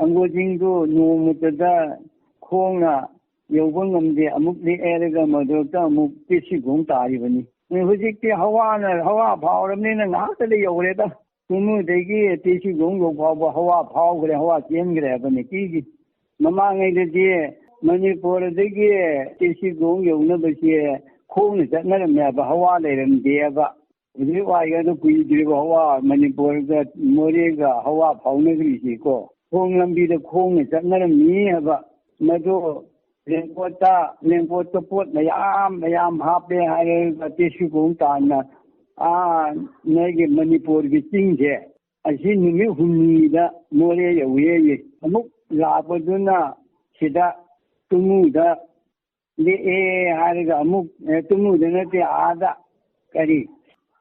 ꯑꯪꯒꯣꯖꯤꯡꯗꯨ ꯅꯣꯡꯃꯇꯗ ꯈꯣꯡꯅ ꯌꯧꯕ ꯉꯝꯗꯦ, ꯑꯃꯨꯛ ꯂꯦꯛꯑꯦꯔꯒ ꯃꯗꯨꯗ ꯑꯃꯨꯛ ꯇꯦꯁꯤꯒꯣꯡ ꯇꯥꯔꯤꯕꯅꯤ꯫ ꯍꯧꯖꯤꯛꯇꯤ ꯍꯋꯥꯅ, ꯍꯋꯥ ꯐꯥꯎꯔꯕꯅꯤꯅ ꯉꯥꯏꯍꯥꯛꯇꯗ ꯌꯧꯔꯦꯗ꯫ ꯇꯨꯃꯨꯗꯒꯤ ꯇꯦꯁꯤꯒꯣꯡ ꯌꯧ ꯐꯥꯎꯕ ꯍꯋꯥ ꯐꯥꯎꯈ꯭ꯔꯦ, ꯍꯋꯥ ꯆꯦꯟꯈ꯭ꯔꯦ ꯍꯥꯏꯕ ꯅꯤꯇꯤꯒꯤ꯫ ꯃꯃꯥꯡꯉꯩꯗꯗꯤ ꯃꯅꯤꯄꯨꯔꯗꯒꯤ ꯇꯦꯁꯤꯒꯣꯡ ꯌꯧꯅꯕꯁꯦ ꯈꯣꯡꯅ ꯆꯠꯅꯔꯝꯃꯦꯕ, ꯍꯋꯥ ꯂꯩꯔꯝꯗꯦꯕ꯫ ꯍꯧꯖꯤꯛ ꯋꯥꯏꯒꯗ ꯀꯨꯏꯗ꯭ꯔꯤꯕ ꯍꯋꯥ ꯃꯅꯤꯄꯨꯔꯒ ꯃꯣꯔꯦꯒ ꯍꯋꯥ ꯐꯥꯎꯅꯈ꯭ꯔꯤꯁꯤꯀꯣ, ꯈꯣꯡ ꯂꯝꯕꯤꯗ ꯈꯣꯡꯅ ꯆꯠꯅꯔꯝꯃꯤ ꯍꯥꯏꯕ꯫ ꯃꯗꯨ ꯔꯦꯟꯀꯣꯠꯇ, ꯔꯦꯟꯀꯣꯠꯇ ꯄꯣꯠ ꯃꯌꯥꯝ ꯃꯌꯥꯝ ꯍꯥꯞꯄꯦ ꯍꯥꯏꯔꯒ ꯇꯦꯁꯤꯒꯣꯡ ꯇꯥꯟꯅ, ꯑꯥ, ꯅꯣꯏꯒꯤ ꯃꯅꯤꯄꯨꯔꯒꯤ ꯆꯤꯡꯁꯦ, ꯑꯁꯤ ꯅꯨꯃꯤꯠ ꯍꯨꯝꯅꯤꯗ ꯃꯣꯔꯦ ꯌꯧꯋꯦꯌꯦ꯫ ꯑꯃꯨꯛ ꯂꯥꯛꯄꯗꯨꯅ ꯁꯤꯗ ꯇꯨꯃꯨꯗ ꯂꯦꯛꯑꯦ ꯍꯥꯏꯔꯒ ꯑꯃꯨꯛ, ꯑꯦ, ꯇꯨꯃꯨꯗ ꯅꯠꯇꯦ, ꯑꯥꯗ, ꯀꯔꯤ,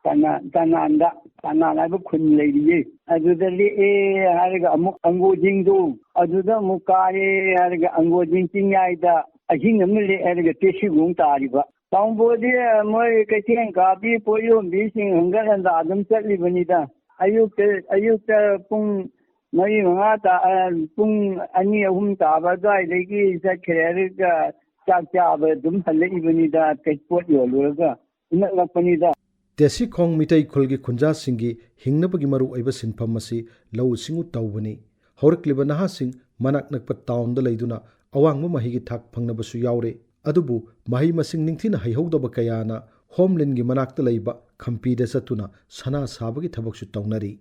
ꯇꯅꯥ-, ꯇꯅꯥꯟꯗ, ꯇꯅꯥꯟ ꯍꯥꯏꯕ ꯈꯨꯟ ꯂꯩꯔꯤꯌꯦ, ꯑꯗꯨꯗ ꯂꯦꯛꯑꯦ ꯍꯥꯏꯔꯒ ꯑꯃꯨꯛ ꯑꯪꯒꯣꯖꯤꯡꯗꯣ, ꯑꯗꯨꯗ ꯑꯃꯨꯛ ꯀꯥꯔꯦ ꯍꯥꯏꯔꯒ ꯑꯪꯒꯣꯖꯤꯡ ꯆꯤꯡꯌꯥꯏꯗ ꯑꯍꯤꯡ ꯑꯃ ꯂꯦꯛꯑꯦ ꯍꯥꯏꯔꯒ ꯇꯦꯁꯤꯒꯣꯡ ꯇꯥꯔꯤꯕ꯫ ꯇꯥꯎꯟꯕꯣꯗꯤ ꯃꯣꯏ ꯀꯩꯊꯦꯜ ꯀꯥꯕꯤ ꯄꯣꯠ ꯌꯣꯟꯕꯤꯁꯤꯡ ꯍꯪꯒꯠ ꯍꯟꯗ ꯑꯗꯨꯝ ꯆꯠꯂꯤꯕꯅꯤꯗ꯫ ꯑꯌꯨꯛꯇ, ꯑꯌꯨꯛꯇ ꯄꯨꯡ ꯃꯔꯤ ꯃꯉꯥ ꯇꯥ-, ꯑ, ꯄꯨꯡ ꯑꯅꯤ ꯑꯍꯨꯝ ꯇꯥꯕ ꯑꯗꯨꯋꯥꯏꯗꯒꯤ ꯆꯠꯈ꯭ꯔꯦ꯫ ꯑꯗꯨꯒ ꯆꯥꯛ ꯆꯥꯕ ꯑꯗꯨꯝ ꯍꯜꯂꯛꯏꯕꯅꯤꯗ, ꯀꯩ-, ꯄꯣꯠ ꯌꯣꯜꯂꯨꯔꯒ ꯅꯛꯂꯛꯄꯅꯤꯗ꯫ ꯇꯦꯁꯤꯈꯣꯡ ꯃꯤꯇꯩ ꯈꯨꯜꯒꯤ ꯈꯨꯟꯖꯥꯁꯤꯡꯒꯤ ꯍꯤꯡꯅꯕꯒꯤ ꯃꯔꯨꯑꯣꯏꯕ ꯁꯤꯟꯐꯝ ꯑꯁꯤ ꯂꯧꯎ ꯁꯤꯡꯎ ꯇꯧꯕꯅꯤ꯫ ꯍꯧꯔꯛꯂꯤꯕ ꯅꯍꯥꯁꯤꯡ ꯃꯅꯥꯛ ꯅꯛꯄ ꯇꯥꯎꯟꯗ ꯂꯩꯗꯨꯅ ꯑꯋꯥꯡꯕ ꯃꯍꯩꯒꯤ ꯊꯥꯛ ꯐꯪꯅꯕꯁꯨ ꯌꯥꯎꯔꯦ꯫ ꯑꯗꯨꯕꯨ ꯃꯍꯩ ꯃꯁꯤꯡ ꯅꯤꯡꯊꯤꯅ ꯍꯩꯍꯧꯗꯕ ꯀꯌꯥꯅ ꯍꯣꯝꯂꯦꯟꯒꯤ ꯃꯅꯥꯛꯇ ꯂꯩꯕ ꯈꯝꯄꯤꯗ ꯆꯠꯇꯨꯅ ꯁꯅꯥ ꯁꯥꯕꯒꯤ ꯊꯕꯛꯁꯨ ꯇꯧꯅꯔꯤ꯫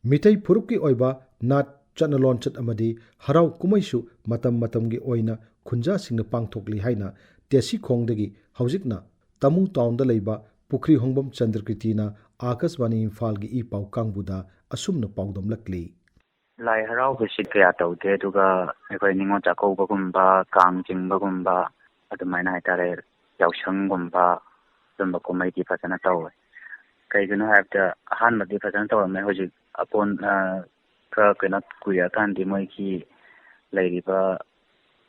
ꯃꯤꯇꯩ ꯐꯨꯔꯨꯞꯀꯤ ꯑꯣꯏꯕ ꯅꯥꯠ, ꯆꯠꯅ ꯂꯣꯟꯆꯠ ꯑꯃꯗꯤ ꯍꯔꯥꯎ ꯀꯨꯝꯍꯩꯁꯨ ꯃꯇꯝ ꯃꯇꯝꯒꯤ ꯑꯣꯏꯅ ꯈꯨꯟꯖꯥꯁꯤꯡꯅ ꯄꯥꯡꯊꯣꯛꯂꯤ ꯍꯥꯏꯅ ꯇꯦꯁꯤꯈꯣꯡꯗꯒꯤ ꯍꯧꯖꯤꯛꯅ ꯇꯃꯨ ꯇꯥꯎꯟꯗ ꯂꯩꯕ ꯄꯨꯈ꯭ꯔꯤ ꯍꯣꯡꯕꯝ ꯆꯟꯗ꯭ꯔꯀꯤꯔꯇꯤꯅ ꯑꯥꯀꯥꯁꯕꯥꯅꯤ ꯏꯝꯐꯥꯜꯒꯤ ꯏ ꯄꯥꯎ ꯀꯥꯡꯕꯨꯗ ꯑꯁꯨꯝꯅ ꯄꯥꯎꯗꯝꯂꯛꯂꯤ꯫ ꯂꯥꯏ ꯍꯔꯥꯎꯕꯁꯤ ꯀꯌꯥ ꯇꯧꯗꯦ, ꯑꯗꯨꯒ ꯑꯩꯈꯣꯏ ꯅꯤꯉꯣꯜ ꯆꯥꯛꯀꯧꯕꯒꯨꯝꯕ, ꯀꯥꯡ ꯆꯤꯡꯕꯒꯨꯝꯕ, ꯑꯗꯨꯃꯥꯏꯅ ꯍꯥꯏꯇꯥꯔꯦ, ꯌꯥꯎꯁꯪꯒꯨꯝꯕ, ꯑꯗꯨꯝꯕ ꯀꯨꯝꯍꯩꯗꯤ ꯐꯖꯅ ꯇꯧꯋꯦ꯫ ꯀꯩꯒꯤꯅꯣ ꯍꯥꯏꯕꯗ, ꯑꯍꯥꯟꯕꯗꯤ ꯐꯖꯅ ꯇꯧꯔꯝꯃꯦ, ꯍꯧꯖꯤꯛ ꯑꯀꯣꯟ-, ꯑ, ꯈꯔ ꯀꯩꯅꯣ ꯀꯨꯏꯔꯛꯑꯀꯥꯟꯗꯤ ꯃꯣꯏꯒꯤ ꯂꯩꯔꯤꯕ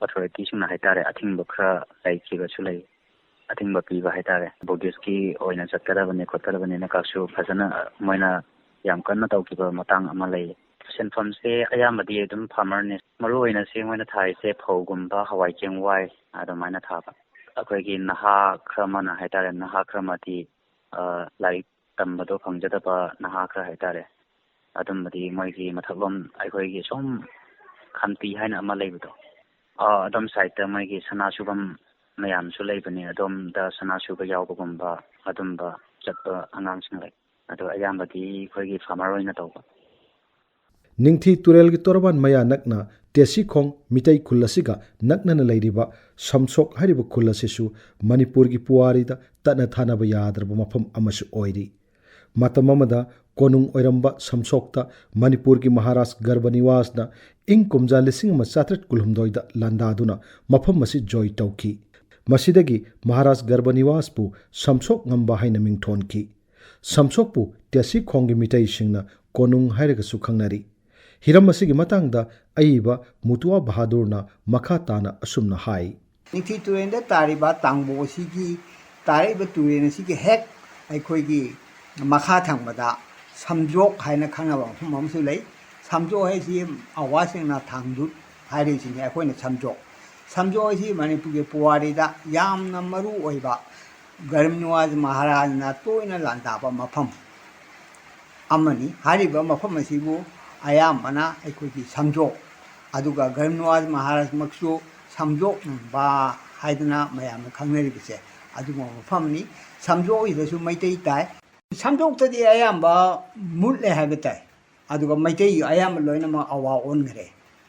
ꯑꯣꯊꯣꯔꯤꯇꯤꯁꯤꯡꯅ ꯍꯥꯏꯇꯥꯔꯦ, ꯑꯊꯤꯡꯕ ꯈꯔ ꯂꯩꯈꯤꯕꯁꯨ ꯂꯩ꯫ ꯑꯊꯤꯡꯕ ꯄꯤꯕ ꯍꯥꯏꯇꯥꯔꯦ, ꯕꯨꯙꯤꯁꯀꯤ ꯑꯣꯏꯅ ꯆꯠꯀꯗꯕꯅꯤ ꯈꯣꯠꯀꯗꯕꯅꯤꯅ ꯀꯥꯁꯨ ꯐꯖꯅ ꯃꯣꯏꯅ ꯌꯥꯝ ꯀꯟꯅ ꯇꯧꯈꯤꯕ ꯃꯇꯥꯡ ꯑꯃ ꯂꯩ꯫ ꯁꯤꯟꯐꯝꯁꯦ ꯑꯌꯥꯝꯕꯗꯤ ꯑꯗꯨꯝ ꯐꯥꯔꯃꯔꯅꯤ꯫ ꯃꯔꯨ ꯑꯣꯏꯅ ꯆꯦꯡ ꯑꯣꯏꯅ ꯊꯥꯔꯤꯁꯦ ꯐꯧꯒꯨꯝꯕ, ꯍꯋꯥꯏ ꯆꯦꯡꯋꯥꯏ ꯑꯗꯨꯃꯥꯏꯅ ꯊꯥꯕ꯫ ꯑꯩꯈꯣꯏꯒꯤ ꯅꯍꯥ ꯈꯔ ꯑꯃꯅ ꯍꯥꯏꯇꯥꯔꯦ, ꯅꯍꯥ ꯈꯔ ꯑꯃꯗꯤ, ꯑ, ꯂꯥꯏꯔꯤꯛ ꯇꯝꯕꯗꯣ ꯐꯪꯖꯗꯕ ꯅꯍꯥ ꯈꯔ ꯍꯥꯏꯇꯥꯔꯦ, ꯑꯗꯨꯝꯕꯗꯤ ꯃꯣꯏꯒꯤ ꯃꯊꯛꯂꯣꯝ ꯑꯩꯈꯣꯏꯒꯤ ꯁꯨꯝ ꯈꯝꯇꯤ ꯍꯥꯏꯅ ꯑꯃ ꯂꯩꯕꯗꯣ, ꯑ, ꯑꯗꯣꯝ ꯁꯥꯏꯠꯇ ꯃꯣꯏꯒꯤ ꯁꯅꯥ ꯁꯨꯐꯝ ꯃꯌꯥꯝꯁꯨ ꯂꯩꯕꯅꯦ, ꯑꯗꯣꯝꯗ ꯁꯅꯥ ꯁꯨꯕ ꯌꯥꯎꯕꯒꯨꯝꯕ ꯑꯗꯨꯝꯕ ꯆꯠꯄ ꯑꯉꯥꯡꯁꯤꯡ ꯂꯩ꯫ ꯑꯗꯣ ꯑꯌꯥꯝꯕꯗꯤ ꯑꯩꯈꯣꯏꯒꯤ ꯐꯥꯔꯃꯔ ꯑꯣꯏꯅ ꯇꯧꯕ꯫ ꯅꯤꯡꯊꯤ ꯇꯨꯔꯦꯜꯒꯤ ꯇꯣꯔꯕꯥꯟ ꯃꯌꯥ ꯅꯛꯅ ꯇꯦꯁꯤꯈꯣꯡ ꯃꯤꯇꯩ ꯈꯨꯜ ꯑꯁꯤꯒ ꯅꯛꯅꯅ ꯂꯩꯔꯤꯕ ꯁꯝꯁꯣꯛ ꯍꯥꯏꯔꯤꯕ ꯈꯨꯜ ꯑꯁꯤꯁꯨ ꯃꯅꯤꯄꯨꯔꯒꯤ ꯄꯨꯋꯥꯔꯤꯗ ꯇꯠꯅ ꯊꯥꯅꯕ ꯌꯥꯗ꯭ꯔꯕ ꯃꯐꯝ ꯑꯃꯁꯨ ꯑꯣꯏꯔꯤ꯫ ꯃꯇꯝ ꯑꯃꯗ ꯀꯣꯅꯨꯡ ꯑꯣꯏꯔꯝꯕ ꯁꯝꯁꯣꯛꯇ ꯃꯅꯤꯄꯨꯔꯒꯤ ꯃꯍꯥꯔꯥꯖ ꯒꯔꯚꯅꯤꯋꯥꯁꯅ ꯏꯪ ꯀꯨꯝꯖꯥ ꯂꯤꯁꯤꯡ ꯑꯃ ꯆꯥꯇ꯭ꯔꯦꯠ ꯀꯨꯟꯍꯨꯝꯗꯣꯏꯗ ꯂꯥꯟꯗꯥꯗꯨꯅ ꯃꯐꯝ ꯑꯁꯤ ꯖꯣꯏ ꯇꯧꯈꯤ꯫ ꯃꯁꯤꯗꯒꯤ ꯃꯍꯥꯔꯥꯖ ꯒꯔꯚꯅꯤꯋꯥꯁꯄꯨ ꯁꯝꯁꯣꯛ ꯉꯝꯕ ꯍꯥꯏꯅ ꯃꯤꯡꯊꯣꯟꯈꯤ꯫ ꯁꯝꯁꯣꯛꯄꯨ ꯇꯦꯁꯤꯈꯣꯡꯒꯤ ꯃꯤꯇꯩꯁꯤꯡꯅ ꯀꯣꯅꯨꯡ ꯍꯥꯏꯔꯒꯁꯨ ꯈꯪꯅꯔꯤ꯫ ꯍꯤꯔꯝ ꯑꯁꯤꯒꯤ ꯃꯇꯥꯡꯗ ꯑꯏꯕ ꯃꯨꯇꯨꯋꯥ ꯕꯍꯥꯗꯨꯔꯅ ꯃꯈꯥ ꯇꯥꯅ ꯑꯁꯨꯝꯅ ꯍꯥꯏ꯫ ꯅꯤꯡꯊꯤ ꯇꯨꯔꯦꯜꯗ ꯇꯥꯔꯤꯕ ꯇꯥꯡꯕꯣ ꯑꯁꯤꯒꯤ, ꯇꯥꯔꯛꯏꯕ ꯇꯨꯔꯦꯜ ꯑꯁꯤꯒꯤ ꯍꯦꯛ ꯑꯩꯈꯣꯏꯒꯤ ꯃꯈꯥ ꯊꯪꯕꯗ ꯁꯝꯖꯣꯛ ꯍꯥꯏꯅ ꯈꯪꯅꯕ ꯃꯐꯝ ꯑꯃꯁꯨ ꯂꯩ꯫ ꯁꯝꯖꯣꯛ ꯍꯥꯏꯁꯤ ꯑꯋꯥꯁꯤꯡꯅ ꯊꯥꯡꯗꯨꯠ ꯍꯥꯏꯔꯤꯁꯤꯅꯤ ꯑꯩꯈꯣꯏꯅ ꯁꯝꯖꯣꯛ꯫ ꯁꯝꯖꯣꯛ ꯍꯥꯏꯁꯤ ꯃꯅꯤꯄꯨꯔꯒꯤ ꯄꯨꯋꯥꯔꯤꯗ ꯌꯥꯝꯅ ꯃꯔꯨ ꯑꯣꯏꯕ ꯒꯔꯤꯕ ꯅꯤꯋꯥꯖ ꯃꯍꯥꯔꯥꯖꯅ ꯇꯣꯏꯅ ꯂꯥꯟꯗꯥꯕ ꯃꯐꯝ ꯑꯃꯅꯤ꯫ ꯍꯥꯏꯔꯤꯕ ꯃꯐꯝ ꯑꯁꯤꯕꯨ ꯑꯌꯥꯝꯕꯅ ꯑꯩꯈꯣꯏꯒꯤ ꯁꯝꯖꯣꯛ, ꯑꯗꯨꯒ ꯒꯔꯤꯕ ꯅꯤꯋꯥꯖ ꯃꯍꯥꯔꯥꯖꯃꯛꯁꯨ ꯁꯝꯖꯣꯛ ꯅꯝꯕ ꯍꯥꯏꯗꯅ ꯃꯌꯥꯝꯅ ꯈꯪꯅꯔꯤꯕꯁꯦ ꯑꯗꯨꯒꯨꯝꯕ ꯃꯐꯝꯅꯤ꯫ ꯁꯝꯖꯣꯛ ꯑꯁꯤꯗꯁꯨ ꯃꯩꯇꯩ ꯇꯥꯏ꯫ ꯁꯝꯖꯣꯛꯇꯗꯤ ꯑꯌꯥꯝꯕ ꯃꯨꯠꯂꯦ ꯍꯥꯏꯕ ꯇꯥꯏ꯫ ꯑꯗꯨꯒ ꯃꯩꯇꯩ ꯑꯌꯥꯝꯕ ꯂꯣꯏꯅꯃꯛ ꯑꯋꯥ ꯑꯣꯟꯈ꯭ꯔꯦ꯫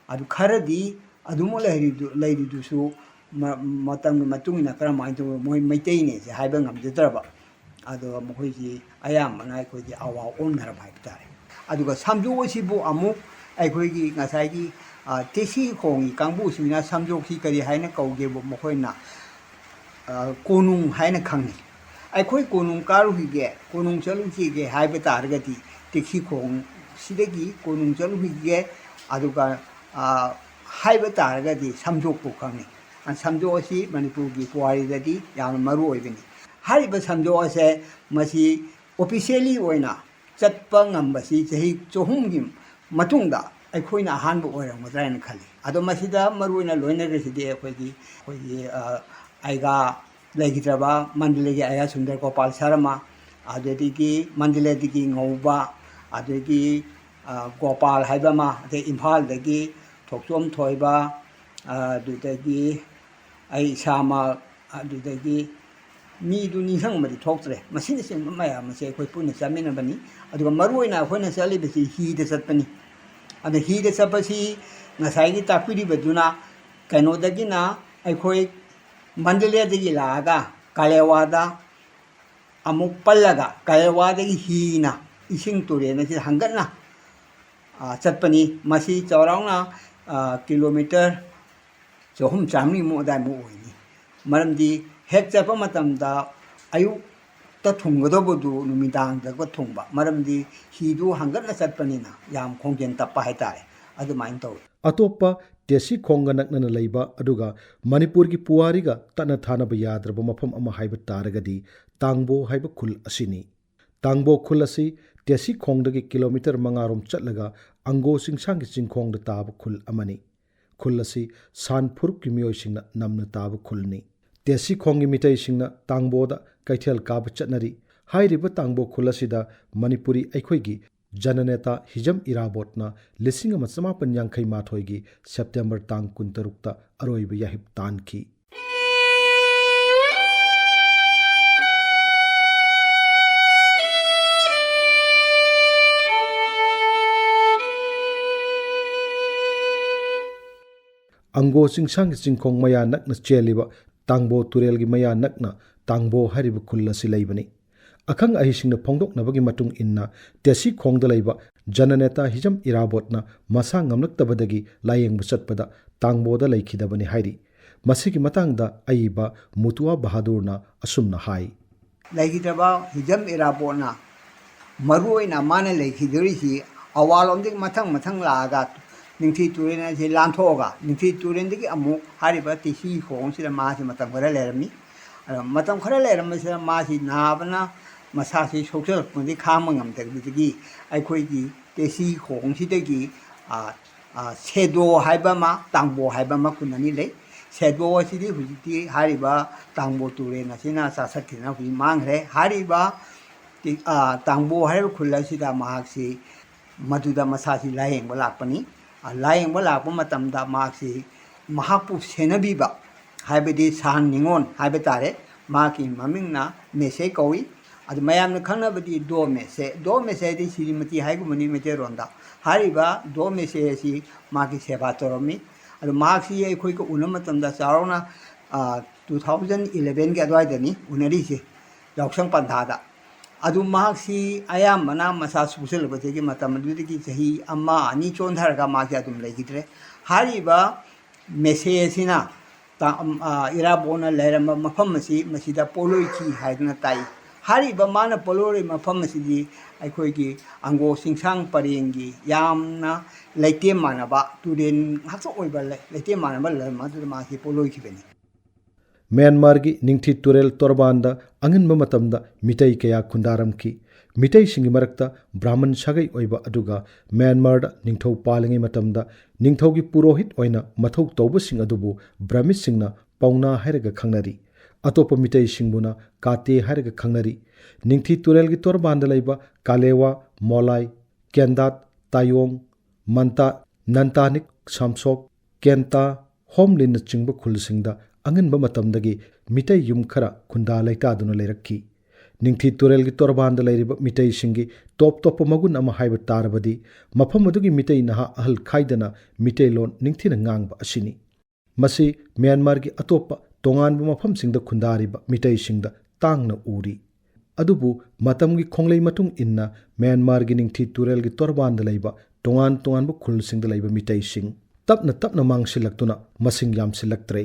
ꯑꯗꯨ ꯈꯔꯗꯤ ꯑꯗꯨꯃꯛ ꯂꯩꯔꯤꯗꯨ-, ꯂꯩꯔꯤꯗꯨꯁꯨ ꯃ-, ꯃꯇꯝꯒꯤ ꯃꯇꯨꯡ ꯏꯟꯅ ꯀꯔꯝꯍꯥꯏꯅ ꯇꯧꯕ ꯃꯣꯏ ꯃꯩꯇꯩꯅꯦꯁꯦ ꯍꯥꯏꯕ ꯉꯝꯖꯗ꯭ꯔꯕ꯫ ꯑꯗꯨꯒ ꯃꯈꯣꯏꯁꯤ ꯑꯌꯥꯝꯕꯅ ꯑꯩꯈꯣꯏꯒꯤ ꯑꯋꯥ ꯑꯣꯟꯈ꯭ꯔꯕ ꯍꯥꯏꯕ ꯇꯥꯔꯦ꯫ ꯑꯗꯨꯒ ꯁꯝꯖꯣꯛ ꯑꯁꯤꯕꯨ ꯑꯃꯨꯛ ꯑꯩꯈꯣꯏꯒꯤ ꯉꯁꯥꯏꯒꯤ, ꯑ, ꯇꯦꯁꯤ ꯈꯣꯡꯒꯤ ꯀꯥꯡꯕꯨꯁꯤꯡꯅ ꯁꯝꯖꯣꯛꯁꯤ ꯀꯔꯤ ꯍꯥꯏꯅ ꯀꯧꯒꯦꯕꯨ ꯃꯈꯣꯏꯅ, ꯑ, ꯀꯣꯅꯨꯡ ꯍꯥꯏꯅ ꯈꯪꯅꯩ꯫ ꯑꯩꯈꯣꯏ ꯀꯣꯅꯨꯡ ꯀꯥꯔꯨꯈꯤꯒꯦ, ꯀꯣꯅꯨꯡ ꯆꯠꯂꯨꯈꯤꯒꯦ ꯍꯥꯏꯕ ꯇꯥꯔꯒꯗꯤ ꯇꯦꯁꯤ ꯈꯣꯡꯁꯤꯗꯒꯤ ꯀꯣꯅꯨꯡ ꯆꯠꯂꯨꯈꯤꯒꯦ, ꯑꯗꯨꯒ, ꯑ, ꯍꯥꯏꯕ ꯇꯥꯔꯒꯗꯤ ꯁꯝꯖꯣꯛꯄꯨ ꯈꯪꯅꯩ꯫ ꯑ, ꯁꯝꯖꯣꯛ ꯑꯁꯤ ꯃꯅꯤꯄꯨꯔꯒꯤ ꯄꯨꯋꯥꯔꯤꯗꯗꯤ ꯌꯥꯝꯅ ꯃꯔꯨ ꯑꯣꯏꯕꯅꯤ꯫ ꯍꯥꯏꯔꯤꯕ ꯁꯝꯖꯣꯛ ꯑꯁꯦ ꯃꯁꯤ officially ꯑꯣꯏꯅ ꯆꯠꯄ ꯉꯝꯕꯁꯤ ꯆꯍꯤ ꯆꯍꯨꯝꯒꯤ ꯃꯇꯨꯡꯗ ꯑꯩꯈꯣꯏꯅ ꯑꯍꯥꯟꯕ ꯑꯣꯏꯔꯝꯒꯗ꯭ꯔꯥ ꯍꯥꯏꯅ ꯈꯜꯂꯤ꯫ ꯑꯗꯣ ꯃꯁꯤꯗ ꯃꯔꯨꯑꯣꯏꯅ ꯂꯣꯏꯅꯔꯤꯁꯤꯗꯤ ꯑꯩꯈꯣꯏꯒꯤ, ꯑꯩꯈꯣꯏꯒꯤ, ꯑ, ꯑꯩꯒꯥ ꯂꯩꯈꯤꯗ꯭ꯔꯕ ꯃꯟꯗꯂꯦꯒꯤ ꯑꯩꯒꯥ ꯁꯨꯟꯗꯔ ꯒꯣꯄꯥꯜ ꯁꯔꯃ, ꯑꯗꯨꯗꯒꯤ ꯃꯟꯗꯂꯦꯗꯒꯤ ꯉꯧꯕ, ꯑꯗꯒꯤ, ꯑ, ꯒꯣꯄꯥꯜ ꯍꯥꯏꯕ ꯑꯃ, ꯑꯗꯩ ꯏꯝꯐꯥꯜꯗꯒꯤ ꯊꯣꯛꯆꯣꯝ ꯊꯣꯏꯕ, ꯑ, ꯑꯗꯨꯗꯒꯤ ꯑꯩ ꯏꯁꯥꯃꯛ, ꯑꯗꯨꯗꯒꯤ ꯃꯤꯗꯨ ꯅꯤꯡꯁꯤꯡꯕꯗꯤ ꯊꯣꯛꯇ꯭ꯔꯦ꯫ ꯃꯁꯤꯅꯆꯤꯡꯕ ꯃꯌꯥꯝ ꯑꯁꯦ ꯑꯩꯈꯣꯏ ꯄꯨꯟꯅ ꯆꯠꯃꯤꯟꯅꯕꯅꯤ꯫ ꯑꯗꯨꯒ ꯃꯔꯨꯑꯣꯏꯅ ꯑꯩꯈꯣꯏꯅ ꯆꯠꯂꯤꯕꯁꯤ ꯍꯤꯗ ꯆꯠꯄꯅꯤ꯫ ꯑꯗ ꯍꯤꯗ ꯆꯠꯄꯁꯤ ꯉꯁꯥꯏꯒꯤ ꯇꯥꯛꯄꯤꯔꯤꯕꯗꯨꯅ ꯀꯩꯅꯣꯗꯒꯤꯅ ꯑꯩꯈꯣꯏ ꯃꯟꯗꯂꯦꯗꯒꯤ ꯂꯥꯛꯑꯒ ꯀꯥꯂꯦꯋꯥꯗ ꯑꯃꯨꯛ ꯄꯜꯂꯒ ꯀꯥꯂꯦꯋꯥꯗꯒꯤ ꯍꯤꯅ ꯏꯁꯤꯡ ꯇꯨꯔꯦꯜ ꯑꯁꯤꯗ ꯍꯪꯒꯠꯅ, ꯑ, ꯆꯠꯄꯅꯤ꯫ ꯃꯁꯤ ꯆꯥꯎꯔꯥꯛꯅ, ꯑ, ꯀꯤꯂꯣꯃꯤꯇꯔ ꯆꯍꯨꯝ ꯆꯥꯃꯔꯤꯃꯨꯛ ꯑꯗꯥꯏꯃꯨꯛ ꯑꯣꯏꯅꯤ꯫ ꯃꯔꯝꯗꯤ ꯍꯦꯛ ꯆꯠꯄ ꯃꯇꯝꯗ ꯑꯌꯨꯛꯇ ꯊꯨꯡꯒꯗꯧꯕꯗꯨ ꯅꯨꯃꯤꯗꯥꯡꯗꯒ ꯊꯨꯡꯕ, ꯃꯔꯝꯗꯤ ꯍꯤꯗꯨ ꯍꯪꯒꯠꯅ ꯆꯠꯄꯅꯤꯅ ꯌꯥꯝ ꯈꯣꯡꯖꯦꯜ ꯇꯞꯄ ꯍꯥꯏꯇꯥꯔꯦ, ꯑꯗꯨꯃꯥꯏꯅ ꯇꯧꯏ꯫ ꯑꯇꯣꯞꯄ ꯇꯦꯁꯤ ꯈꯣꯡꯒ ꯅꯛꯅꯅ ꯂꯩꯕ ꯑꯗꯨꯒ ꯃꯅꯤꯄꯨꯔꯒꯤ ꯄꯨꯋꯥꯔꯤꯒ ꯇꯠꯅ ꯊꯥꯅꯕ ꯌꯥꯗ꯭ꯔꯕ ꯃꯐꯝ ꯑꯃ ꯍꯥꯏꯕ ꯇꯥꯔꯒꯗꯤ ꯇꯥꯡꯕꯣ ꯍꯥꯏꯕ ꯈꯨꯜ ꯑꯁꯤꯅꯤ꯫ ꯇꯥꯡꯕꯣ ꯈꯨꯜ ꯑꯁꯤ ꯇꯦꯁꯤ ꯈꯣꯡꯗꯒꯤ ꯀꯤꯂꯣꯃꯤꯇꯔ ꯃꯉꯥꯔꯣꯝ ꯆꯠꯂꯒ ꯑꯪꯒꯣ ꯆꯤꯡꯁꯥꯡꯒꯤ ꯆꯤꯡꯈꯣꯡꯗ ꯇꯥꯕ ꯈꯨꯜ ꯑꯃꯅꯤ꯫ ꯈꯨꯜ ꯑꯁꯤ ꯁꯥꯟ ꯐꯨꯔꯨꯞꯀꯤ ꯃꯤꯑꯣꯏꯁꯤꯡꯅ ꯅꯝꯅ ꯇꯥꯕ ꯈꯨꯜꯅꯤ꯫ ꯇꯦꯁꯤ ꯈꯣꯡꯒꯤ ꯃꯤꯇꯩꯁꯤꯡꯅ ꯇꯥꯡꯕꯣꯗ ꯀꯩꯊꯦꯜ ꯀꯥꯕ ꯆꯠꯅꯔꯤ꯫ ꯍꯥꯏꯔꯤꯕ ꯇꯥꯡꯕꯣ ꯈꯨꯜ ꯑꯁꯤꯗ ꯃꯅꯤꯄꯨꯔꯤ ꯑꯩꯈꯣꯏꯒꯤ ꯖꯅꯅꯦꯇꯥ ꯍꯤꯖꯝ ꯏꯔꯥꯕꯣꯠꯅ ꯂꯤꯁꯤꯡ ꯑꯃ ꯆꯃꯥꯄꯟ ꯌꯥꯡꯈꯩ ꯃꯥꯊꯣꯏꯒꯤ ꯁꯦꯞꯇꯦꯝꯕꯔ ꯇꯥꯡ ꯀꯨꯟꯇꯔꯨꯛꯇ ꯑꯔꯣꯏꯕ ꯌꯥꯍꯤꯞ ꯇꯥꯟꯈꯤ꯫ ꯑꯪꯒꯣ ꯆꯤꯡꯁꯥꯡꯒꯤ ꯆꯤꯡꯈꯣꯡ ꯃꯌꯥ ꯅꯛꯅ ꯆꯦꯜꯂꯤꯕ ꯇꯥꯡꯕꯣ ꯇꯨꯔꯦꯜꯒꯤ ꯃꯌꯥ ꯅꯛꯅ ꯇꯥꯡꯕꯣ ꯍꯥꯏꯔꯤꯕ ꯈꯨꯜ ꯑꯁꯤ ꯂꯩꯕꯅꯤ꯫ ꯑꯈꯪ ꯑꯍꯩꯁꯤꯡꯅ ꯐꯣꯡꯗꯣꯛꯅꯕꯒꯤ ꯃꯇꯨꯡ ꯏꯟꯅ ꯇꯦꯁꯤ ꯈꯣꯡꯗ ꯂꯩꯕ ꯖꯅꯅꯦꯇꯥ ꯍꯤꯖꯝ ꯏꯔꯥꯕꯣꯠꯅ ꯃꯁꯥ ꯉꯝꯂꯛꯇꯕꯗꯒꯤ ꯂꯥꯌꯦꯡꯕ ꯆꯠꯄꯗ ꯇꯥꯡꯕꯣꯗ ꯂꯩꯈꯤꯗꯕꯅꯤ ꯍꯥꯏꯔꯤ꯫ ꯃꯁꯤꯒꯤ ꯃꯇꯥꯡꯗ ꯑꯏꯕ ꯃꯨꯇꯨꯋꯥ ꯕꯍꯥꯗꯨꯔꯅ ꯑꯁꯨꯝꯅ ꯍꯥꯏ꯫ ꯂꯩꯈꯤꯗ꯭ꯔꯕ ꯍꯤꯖꯝ ꯏꯔꯥꯕꯣꯠꯅ ꯃꯔꯨ ꯑꯣꯏꯅ ꯃꯥꯅ ꯂꯩꯈꯤꯗꯣꯔꯤꯁꯤ ꯑꯋꯥꯂꯣꯝꯗꯒꯤ ꯃꯊꯪ ꯃꯊꯪ ꯂꯥꯛꯑꯒ ꯅꯤꯡꯊꯤ ꯇꯨꯔꯦꯜ ꯑꯁꯤ ꯂꯥꯟꯊꯣꯛꯑꯒ ꯅꯤꯡꯊꯤ ꯇꯨꯔꯦꯜꯗꯒꯤ ꯑꯃꯨꯛ ꯍꯥꯏꯔꯤꯕ ꯇꯦꯁꯤ ꯈꯣꯡꯁꯤꯗ ꯃꯥꯁꯤ ꯃꯇꯝ ꯈꯔ ꯂꯩꯔꯝꯃꯤ꯫ ꯑꯗꯣ ꯃꯇꯝ ꯈꯔ ꯂꯩꯔꯝꯕꯁꯤꯗ ꯃꯥꯁꯤ ꯅꯥꯕꯅ ꯃꯁꯥꯁꯤ ꯁꯣꯛꯆꯜꯂꯛꯄꯗꯒꯤ ꯈꯥꯡꯕ ꯉꯝꯗꯕꯗꯒꯤ ꯑꯩꯈꯣꯏꯒꯤ ꯇꯦꯁꯤ ꯈꯣꯡꯁꯤꯗꯒꯤ, ꯑ, ꯑ, ꯁꯦꯗꯣ ꯍꯥꯏꯕ ꯑꯃ, ꯇꯥꯡꯕꯣ ꯍꯥꯏꯕ ꯑꯃ ꯈꯨꯟ ꯑꯅꯤ ꯂꯩ꯫ ꯁꯦꯗꯣ ꯑꯁꯤꯗꯤ ꯍꯧꯖꯤꯛꯇꯤ ꯍꯥꯏꯔꯤꯕ ꯇꯥꯡꯕꯣ ꯇꯨꯔꯦꯜ ꯑꯁꯤꯅ ꯆꯥꯁꯛꯈꯤꯗꯅ ꯍꯧꯖꯤꯛ ꯃꯥꯡꯈ꯭ꯔꯦ꯫ ꯍꯥꯏꯔꯤꯕ ꯇꯤ-, ꯑ, ꯇꯥꯡꯕꯣ ꯍꯥꯏꯔꯤꯕ ꯈꯨꯜ ꯑꯁꯤꯗ ꯃꯍꯥꯛꯁꯤ ꯃꯗꯨꯗ ꯃꯁꯥꯁꯤ ꯂꯥꯌꯦꯡꯕ ꯂꯥꯛꯄꯅꯤ꯫ ꯑ, ꯂꯥꯌꯦꯡꯕ ꯂꯥꯛꯄ ꯃꯇꯝꯗ ꯃꯍꯥꯛꯁꯤ ꯃꯍꯥꯛꯄꯨ ꯁꯦꯟꯅꯕꯤꯕ, ꯍꯥꯏꯕꯗꯤ ꯁꯍꯥꯟ ꯅꯤꯉꯣꯜ ꯍꯥꯏꯕ ꯇꯥꯔꯦ, ꯃꯍꯥꯛꯀꯤ ꯃꯃꯤꯡꯅ ꯃꯦꯁꯦ ꯀꯧꯏ꯫ ꯑꯗꯨ ꯃꯌꯥꯝꯅ ꯈꯪꯅꯕꯗꯤ ꯗꯣ ꯃꯦꯁꯦ, ꯗꯣ ꯃꯦꯁꯦ ꯍꯥꯏꯗꯤ ꯁ꯭ꯔꯤꯃꯇꯤ ꯍꯥꯏꯒꯨꯝꯕꯅꯤ ꯃꯩꯇꯩꯂꯣꯟꯗ꯫ ꯍꯥꯏꯔꯤꯕ ꯗꯣ ꯃꯦꯁꯦ ꯑꯁꯤ ꯃꯍꯥꯛꯀꯤ ꯁꯦꯕꯥ ꯇꯧꯔꯝꯃꯤ꯫ ꯑꯗꯨ ꯃꯍꯥꯛꯁꯤ ꯑꯩꯈꯣꯏꯒ ꯎꯅꯕ ꯃꯇꯝꯗ ꯆꯥꯎꯔꯥꯛꯅ, ꯑ, two thousand eleven ꯒꯤ ꯑꯗꯨꯋꯥꯏꯗꯅꯤ ꯎꯅꯔꯤꯁꯦ, ꯌꯥꯎꯁꯪ ꯄꯟꯊꯥꯗ꯫ ꯑꯗꯨ ꯃꯍꯥꯛꯁꯤ ꯑꯌꯥꯝꯕꯅ ꯃꯁꯥ ꯁꯣꯛꯆꯜꯂꯛꯄꯗꯒꯤ ꯃꯇꯝ ꯑꯗꯨꯗꯒꯤ ꯆꯍꯤ ꯑꯃ ꯑꯅꯤ ꯆꯣꯟꯊꯔꯒ ꯃꯍꯥꯛꯁꯤ ꯑꯗꯨꯝ ꯂꯩꯈꯤꯗ꯭ꯔꯦ꯫ ꯍꯥꯏꯔꯤꯕ ꯃꯦꯁꯦ ꯑꯁꯤꯅ ꯇꯥ-, ꯑꯝ, ꯑ, ꯏꯔꯥꯕꯣꯠꯅ ꯂꯩꯔꯝꯕ ꯃꯐꯝ ꯑꯁꯤ ꯃꯁꯤꯗ ꯄꯣꯠꯂꯣꯏꯈꯤ ꯍꯥꯏꯗꯨꯅ ꯇꯥꯛꯏ꯫ ꯍꯥꯏꯔꯤꯕ ꯃꯥꯅ ꯄꯣꯠꯂꯣꯏꯔꯤꯕ ꯃꯐꯝ ꯑꯁꯤꯗꯤ ꯑꯩꯈꯣꯏꯒꯤ ꯑꯪꯒꯣ ꯆꯤꯡꯁꯥꯡ ꯄꯔꯦꯡꯒꯤ ꯌꯥꯝꯅ ꯂꯩꯇꯦꯝ ꯃꯥꯟꯅꯕ, ꯇꯨꯔꯦꯟ ꯉꯥꯛꯇ ꯑꯣꯏꯕ ꯂꯩ-, ꯂꯩꯇꯦꯝ ꯃꯥꯟꯅꯕ ꯂꯝ ꯑꯗꯨꯗ ꯃꯥꯁꯤ ꯄꯣꯠꯂꯣꯏꯈꯤꯕꯅꯤ꯫ ꯃ꯭ꯌꯥꯟꯃꯥꯔꯒꯤ ꯅꯤꯡꯊꯤ ꯇꯨꯔꯦꯜ ꯇꯣꯔꯕꯥꯟꯗ ꯑꯉꯟꯕ ꯃꯇꯝꯗ ꯃꯤꯇꯩ ꯀꯌꯥ ꯈꯨꯟꯗꯥꯔꯝꯈꯤ꯫ ꯃꯤꯇꯩꯁꯤꯡꯒꯤ ꯃꯔꯛꯇ ꯕ꯭ꯔꯥꯍꯃꯟ ꯁꯥꯒꯩ ꯑꯣꯏꯕ ꯑꯗꯨꯒ ꯃ꯭ꯌꯥꯟꯃꯥꯔꯗ ꯅꯤꯡꯊꯧ ꯄꯥꯜꯂꯤꯉꯩ ꯃꯇꯝꯗ ꯅꯤꯡꯊꯧꯒꯤ ꯄꯨꯔꯣꯍꯤꯠ ꯑꯣꯏꯅ ꯃꯊꯧ ꯇꯧꯕꯁꯤꯡ ꯑꯗꯨꯕꯨ ꯕ꯭ꯔꯍꯃꯤꯁꯁꯤꯡꯅ ꯄꯥꯎꯅꯥ ꯍꯥꯏꯔꯒ ꯈꯪꯅꯔꯤ꯫ ꯑꯇꯣꯞꯄ ꯃꯤꯇꯩꯁꯤꯡꯕꯨꯅ ꯀꯥꯇꯦ ꯍꯥꯏꯔꯒ ꯈꯪꯅꯔꯤ꯫ ꯅꯤꯡꯊꯤ ꯇꯨꯔꯦꯜꯒꯤ ꯇꯣꯔꯕꯥꯟꯗ ꯂꯩꯕ ꯀꯥꯂꯦꯋꯥ, ꯃꯣꯂꯥꯏ, ꯀꯦꯟꯗꯥꯠ, ꯇꯥꯌꯣꯡ, ꯃꯟꯇꯥ, ꯅꯟꯇꯥꯅꯤꯛ, ꯁꯥꯝꯁꯣꯛ, ꯀꯦꯟꯇꯥ, ꯍꯣꯝꯂꯤꯟꯅꯆꯤꯡꯕ ꯈꯨꯜꯁꯤꯡꯗ ꯑꯉꯟꯕ ꯃꯇꯝꯗꯒꯤ ꯃꯤꯇꯩ ꯌꯨꯝ ꯈꯔ ꯈꯨꯟꯗꯥ ꯂꯩꯇꯥꯗꯨꯅ ꯂꯩꯔꯛꯈꯤ꯫ ꯅꯤꯡꯊꯤ ꯇꯨꯔꯦꯜꯒꯤ ꯇꯣꯔꯕꯥꯟꯗ ꯂꯩꯔꯤꯕ ꯃꯤꯇꯩꯁꯤꯡꯒꯤ ꯇꯣꯞ ꯇꯣꯞꯄ ꯃꯒꯨꯟ ꯑꯃ ꯍꯥꯏꯕ ꯇꯥꯔꯕꯗꯤ ꯃꯐꯝ ꯑꯗꯨꯒꯤ ꯃꯤꯇꯩ ꯅꯍꯥ ꯑꯍꯜ ꯈꯥꯏꯗꯅ ꯃꯤꯇꯩꯂꯣꯟ ꯅꯤꯡꯊꯤꯅ ꯉꯥꯡꯕ ꯑꯁꯤꯅꯤ꯫ ꯃꯁꯤ ꯃ꯭ꯌꯥꯟꯃꯥꯔꯒꯤ ꯑꯇꯣꯞꯄ ꯇꯣꯉꯥꯟꯕ ꯃꯐꯝꯁꯤꯡꯗ ꯈꯨꯟꯗꯥꯔꯤꯕ ꯃꯤꯇꯩꯁꯤꯡꯗ ꯇꯥꯡꯅ ꯎꯔꯤ꯫ ꯑꯗꯨꯕꯨ ꯃꯇꯝꯒꯤ ꯈꯣꯡꯂꯩ ꯃꯇꯨꯡ ꯏꯟꯅ ꯃ꯭ꯌꯥꯟꯃꯥꯔꯒꯤ ꯅꯤꯡꯊꯤ ꯇꯨꯔꯦꯜꯒꯤ ꯇꯣꯔꯕꯥꯟꯗ ꯂꯩꯕ ꯇꯣꯉꯥꯟ ꯇꯣꯉꯥꯟꯕ ꯈꯨꯜꯁꯤꯡꯗ ꯂꯩꯕ ꯃꯤꯇꯩꯁꯤꯡ ꯇꯞꯅ ꯇꯞꯅ ꯃꯥꯡꯁꯤꯜꯂꯛꯇꯨꯅ ꯃꯁꯤꯡ ꯌꯥꯝꯁꯤꯜꯂꯛꯇ꯭ꯔꯦ꯫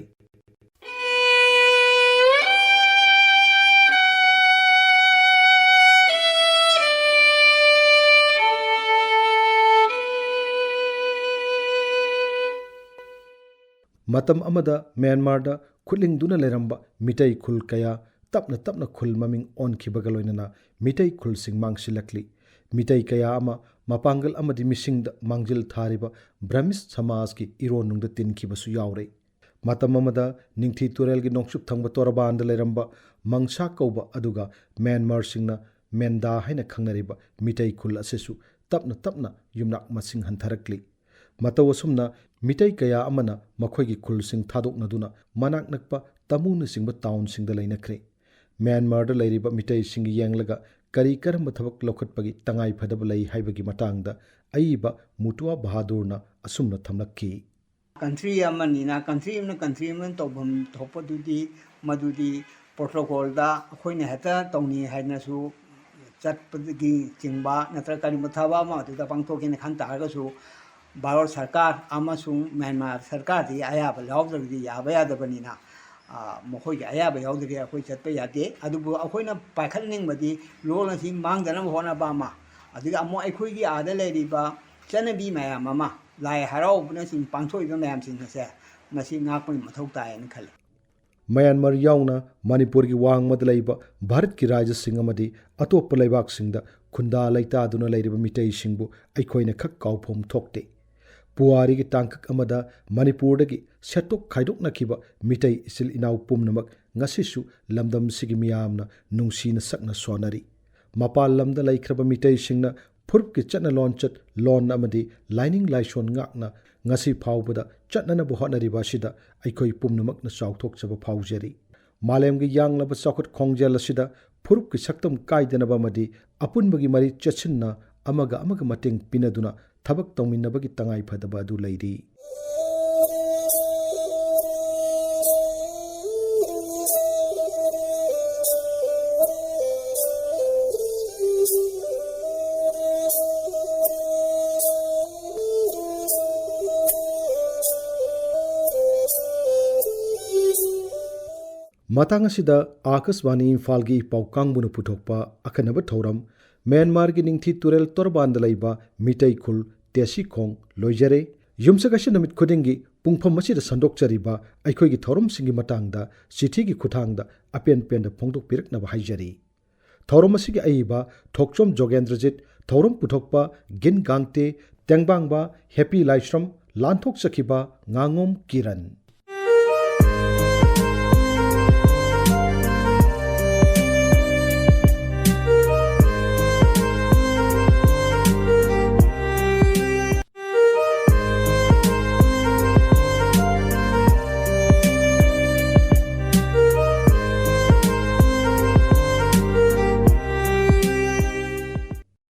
ꯃꯇꯝ ꯑꯃꯗ ꯃ꯭ꯌꯥꯟꯃꯥꯔꯗ ꯈꯨꯠꯂꯤꯡꯗꯨꯅ ꯂꯩꯔꯝꯕ ꯃꯤꯇꯩ ꯈꯨꯜ ꯀꯌꯥ ꯇꯞꯅ ꯇꯞꯅ ꯈꯨꯜ ꯃꯃꯤꯡ ꯑꯣꯟꯈꯤꯕꯒ ꯂꯣꯏꯅꯅ ꯃꯤꯇꯩ ꯈꯨꯜꯁꯤꯡ ꯃꯥꯡꯁꯤꯜꯂꯛꯂꯤ꯫ ꯃꯤꯇꯩ ꯀꯌꯥ ꯑꯃ ꯃꯄꯥꯡꯒꯜ ꯑꯃꯗꯤ ꯃꯤꯁꯤꯡꯗ ꯃꯥꯡꯖꯤꯜ ꯊꯥꯔꯤꯕ ꯕ꯭ꯔꯍꯃꯤꯁ ꯁꯃꯥꯖꯀꯤ ꯏꯔꯣꯟꯅꯨꯡꯗ ꯇꯤꯟꯈꯤꯕꯁꯨ ꯌꯥꯎꯔꯦ꯫ ꯃꯇꯝ ꯑꯃꯗ ꯅꯤꯡꯊꯤ ꯇꯨꯔꯦꯜꯒꯤ ꯅꯣꯡꯆꯨꯞ ꯊꯪꯕ ꯇꯣꯔꯕꯥꯟꯗ ꯂꯩꯔꯝꯕ ꯃꯪꯁꯥ ꯀꯧꯕ ꯑꯗꯨꯒ ꯃ꯭ꯌꯥꯟꯃꯥꯔꯁꯤꯡꯅ ꯃꯦꯟꯗꯥ ꯍꯥꯏꯅ ꯈꯪꯅꯔꯤꯕ ꯃꯤꯇꯩ ꯈꯨꯜ ꯑꯁꯤꯁꯨ ꯇꯞꯅ ꯇꯞꯅ ꯌꯨꯝꯅꯥꯛ ꯃꯁꯤꯡ ꯍꯟꯊꯔꯛꯂꯤ꯫ ꯃꯇꯧ ꯑꯁꯨꯝꯅ ꯃꯤꯇꯩ ꯀꯌꯥ ꯑꯃꯅ ꯃꯈꯣꯏꯒꯤ ꯈꯨꯜꯁꯤꯡ ꯊꯥꯗꯣꯛꯅꯗꯨꯅ ꯃꯅꯥꯛ ꯅꯛꯄ ꯇꯃꯨꯅꯆꯤꯡꯕ ꯇꯥꯎꯟꯁꯤꯡꯗ ꯂꯩꯅꯈ꯭ꯔꯦ꯫ ꯃ꯭ꯌꯥꯟꯃꯥꯔꯗ ꯂꯩꯔꯤꯕ ꯃꯤꯇꯩꯁꯤꯡꯒꯤ ꯌꯦꯡꯂꯒ ꯀꯔꯤ ꯀꯔꯝꯕ ꯊꯕꯛ ꯂꯧꯈꯠꯄꯒꯤ ꯇꯉꯥꯏ ꯐꯗꯕ ꯂꯩ ꯍꯥꯏꯕꯒꯤ ꯃꯇꯥꯡꯗ ꯑꯏꯕ ꯃꯨꯇꯨꯋꯥ ꯕꯍꯥꯗꯨꯔꯅ ꯑꯁꯨꯝꯅ ꯊꯝꯂꯛꯈꯤ꯫ ꯀꯟꯇ꯭ꯔꯤ ꯑꯃꯅꯤꯅ ꯀꯟꯇ꯭ꯔꯤ ꯑꯃꯅ ꯀꯟꯇ꯭ꯔꯤ ꯑꯃꯅ ꯇꯧꯐꯝ ꯊꯣꯛꯄꯗꯨꯗꯤ ꯃꯗꯨꯗꯤ ꯄ꯭ꯔꯣꯇꯣꯀꯣꯜꯗ ꯑꯩꯈꯣꯏꯅ ꯍꯦꯛꯇ ꯇꯧꯅꯤ ꯍꯥꯏꯅꯁꯨ ꯆꯠꯄꯗꯒꯤ ꯆꯤꯡꯕ ꯅꯠꯇ꯭ꯔꯒ ꯀꯔꯤꯒꯨꯝꯕ ꯊꯕꯛ ꯑꯃ ꯑꯗꯨꯗ ꯄꯥꯡꯊꯣꯛꯀꯦꯅ ꯈꯟ ꯇꯥꯔꯒꯁꯨ ꯚꯥꯔꯠ ꯁꯔꯀꯥꯔ ꯑꯃꯁꯨꯡ ꯃ꯭ꯌꯥꯟꯃꯥꯔ ꯁꯔꯀꯥꯔꯗꯤ ꯑꯌꯥꯕ ꯌꯥꯎꯗ꯭ꯔꯒꯗꯤ ꯌꯥꯕ ꯌꯥꯗꯕꯅꯤꯅ, ꯑ, ꯃꯈꯣꯏꯒꯤ ꯑꯌꯥꯕ ꯌꯥꯎꯗ꯭ꯔꯒꯗꯤ ꯑꯩꯈꯣꯏ ꯆꯠꯄ ꯌꯥꯗꯦ꯫ ꯑꯗꯨꯕꯨ ꯑꯩꯈꯣꯏꯅ ꯄꯥꯏꯈꯠꯅꯤꯡꯕꯗꯤ ꯂꯣꯟ ꯑꯁꯤ ꯃꯥꯡꯗꯅꯕ ꯍꯣꯠꯅꯕ ꯑꯃ, ꯑꯗꯨꯒ ꯑꯃꯨꯛ ꯑꯩꯈꯣꯏꯒꯤ ꯑꯥꯗ ꯂꯩꯔꯤꯕ ꯆꯠꯅꯕꯤ ꯃꯌꯥꯝ ꯑꯃ, ꯂꯥꯏ ꯍꯔꯥꯎꯕꯅꯆꯤꯡꯕ ꯄꯥꯡꯊꯣꯛꯏꯕ ꯃꯌꯥꯝꯁꯤꯡ ꯑꯁꯦ ꯃꯁꯤ ꯉꯥꯛꯄꯒꯤ ꯃꯊꯧ ꯇꯥꯏꯌꯦꯅ ꯈꯜꯂꯤ꯫ ꯃ꯭ꯌꯥꯟꯃꯥꯔ ꯌꯥꯎꯅ ꯃꯅꯤꯄꯨꯔꯒꯤ ꯋꯥꯡꯃꯗ ꯂꯩꯕ ꯚꯥꯔꯠꯀꯤ ꯔꯥꯖ꯭ꯌꯁꯤꯡ ꯑꯃꯗꯤ ꯑꯇꯣꯞꯄ ꯂꯩꯕꯥꯛꯁꯤꯡꯗ ꯈꯨꯟꯗꯥ ꯂꯩꯇꯥꯗꯨꯅ ꯂꯩꯔꯤꯕ ꯃꯤꯇꯩꯁꯤꯡꯕꯨ ꯑꯩꯈꯣꯏꯅ ꯈꯛ ꯀꯥꯎꯐꯝ ꯊꯣꯛꯇꯦ꯫ ꯄꯨꯋꯥꯔꯤꯒꯤ ꯇꯥꯡꯀꯛ ꯑꯃꯗ ꯃꯅꯤꯄꯨꯔꯗꯒꯤ ꯁꯦꯠꯇꯣꯛ ꯈꯥꯏꯗꯣꯛꯅꯈꯤꯕ ꯃꯤꯇꯩ ꯏꯆꯤꯜ ꯏꯅꯥꯎ ꯄꯨꯝꯅꯃꯛ ꯉꯁꯤꯁꯨ ꯂꯝꯗꯝꯁꯤꯒꯤ ꯃꯤꯌꯥꯝꯅ ꯅꯨꯡꯁꯤꯅ ꯁꯛꯅ ꯁꯣꯟꯅꯔꯤ꯫ ꯃꯄꯥꯟ ꯂꯝꯗ ꯂꯩꯈ꯭ꯔꯕ ꯃꯤꯇꯩꯁꯤꯡꯅ ꯐꯨꯔꯨꯞꯀꯤ ꯆꯠꯅ ꯂꯣꯟꯆꯠ, ꯂꯣꯟ ꯑꯃꯗꯤ ꯂꯥꯏꯅꯤꯡ ꯂꯥꯏꯁꯣꯟ ꯉꯥꯛꯅ ꯉꯁꯤ ꯐꯥꯎꯕꯗ ꯆꯠꯅꯅꯕ ꯍꯣꯠꯅꯔꯤꯕ ꯑꯁꯤꯗ ꯑꯩꯈꯣꯏ ꯄꯨꯝꯅꯃꯛꯅ ꯆꯥꯎꯊꯣꯛꯆꯕ ꯐꯥꯎꯖꯔꯤ꯫ ꯃꯥꯂꯦꯝꯒꯤ ꯌꯥꯡꯂꯕ ꯆꯥꯎꯈꯠ ꯈꯣꯡꯖꯦꯜ ꯑꯁꯤꯗ ꯐꯨꯔꯨꯞꯀꯤ ꯁꯛꯇꯝ ꯀꯥꯏꯗꯅꯕ ꯑꯃꯗꯤ ꯑꯄꯨꯟꯕꯒꯤ ꯃꯔꯤ ꯆꯦꯠꯁꯤꯟꯅ ꯑꯃꯒ ꯑꯃꯒ ꯃꯇꯦꯡ ꯄꯤꯅꯗꯨꯅ ꯊꯕꯛ ꯇꯧꯃꯤꯟꯅꯕꯒꯤ ꯇꯉꯥꯏ ꯐꯗꯕ ꯑꯗꯨ ꯂꯩꯔꯤ꯫ ꯃꯇꯥꯡ ꯑꯁꯤꯗ ꯑꯥꯀꯥꯁꯕꯥꯅꯤ ꯏꯝꯐꯥꯜꯒꯤ ꯄꯥꯎ ꯀꯥꯡꯕꯨꯅ ꯄꯨꯊꯣꯛꯄ ꯑꯈꯟꯅꯕ ꯊꯧꯔꯝ, ꯃ꯭ꯌꯥꯟꯃꯥꯔꯒꯤ ꯅꯤꯡꯊꯤ ꯇꯨꯔꯦꯜ ꯇꯣꯔꯕꯥꯟꯗ ꯂꯩꯕ ꯃꯤꯇꯩ ꯈꯨꯜ ꯇꯦꯁꯤ ꯈꯣꯡ ꯂꯣꯏꯖꯔꯦ꯫ ꯌꯨꯝꯁꯀꯩꯁ ꯅꯨꯃꯤꯠ ꯈꯨꯗꯤꯡꯒꯤ ꯄꯨꯡꯐꯝ ꯑꯁꯤꯗ ꯁꯟꯗꯣꯛꯆꯔꯤꯕ ꯑꯩꯈꯣꯏꯒꯤ ꯊꯧꯔꯝꯁꯤꯡꯒꯤ ꯃꯇꯥꯡꯗ ꯆꯤꯊꯤꯒꯤ ꯈꯨꯠꯊꯥꯡꯗ ꯑꯄꯦꯟ ꯄꯦꯟꯗ ꯐꯣꯡꯗꯣꯛꯄꯤꯔꯛꯅꯕ ꯍꯥꯏꯖꯔꯤ꯫ ꯊꯧꯔꯝ ꯑꯁꯤꯒꯤ ꯑꯏꯕ ꯊꯣꯛꯆꯣꯝ ꯖꯣꯒꯦꯟꯗ꯭ꯔꯖꯤꯠ, ꯊꯧꯔꯝ ꯄꯨꯊꯣꯛꯄ ꯒꯤꯟ ꯒꯥꯡꯇꯦ, ꯇꯦꯡꯕꯥꯡꯕ ꯍꯦꯄꯤ ꯂꯥꯏꯁ꯭ꯔꯝ, ꯂꯥꯟꯊꯣꯛꯆꯈꯤꯕ ꯉꯥꯉꯣꯝ ꯀꯤꯔꯟ꯫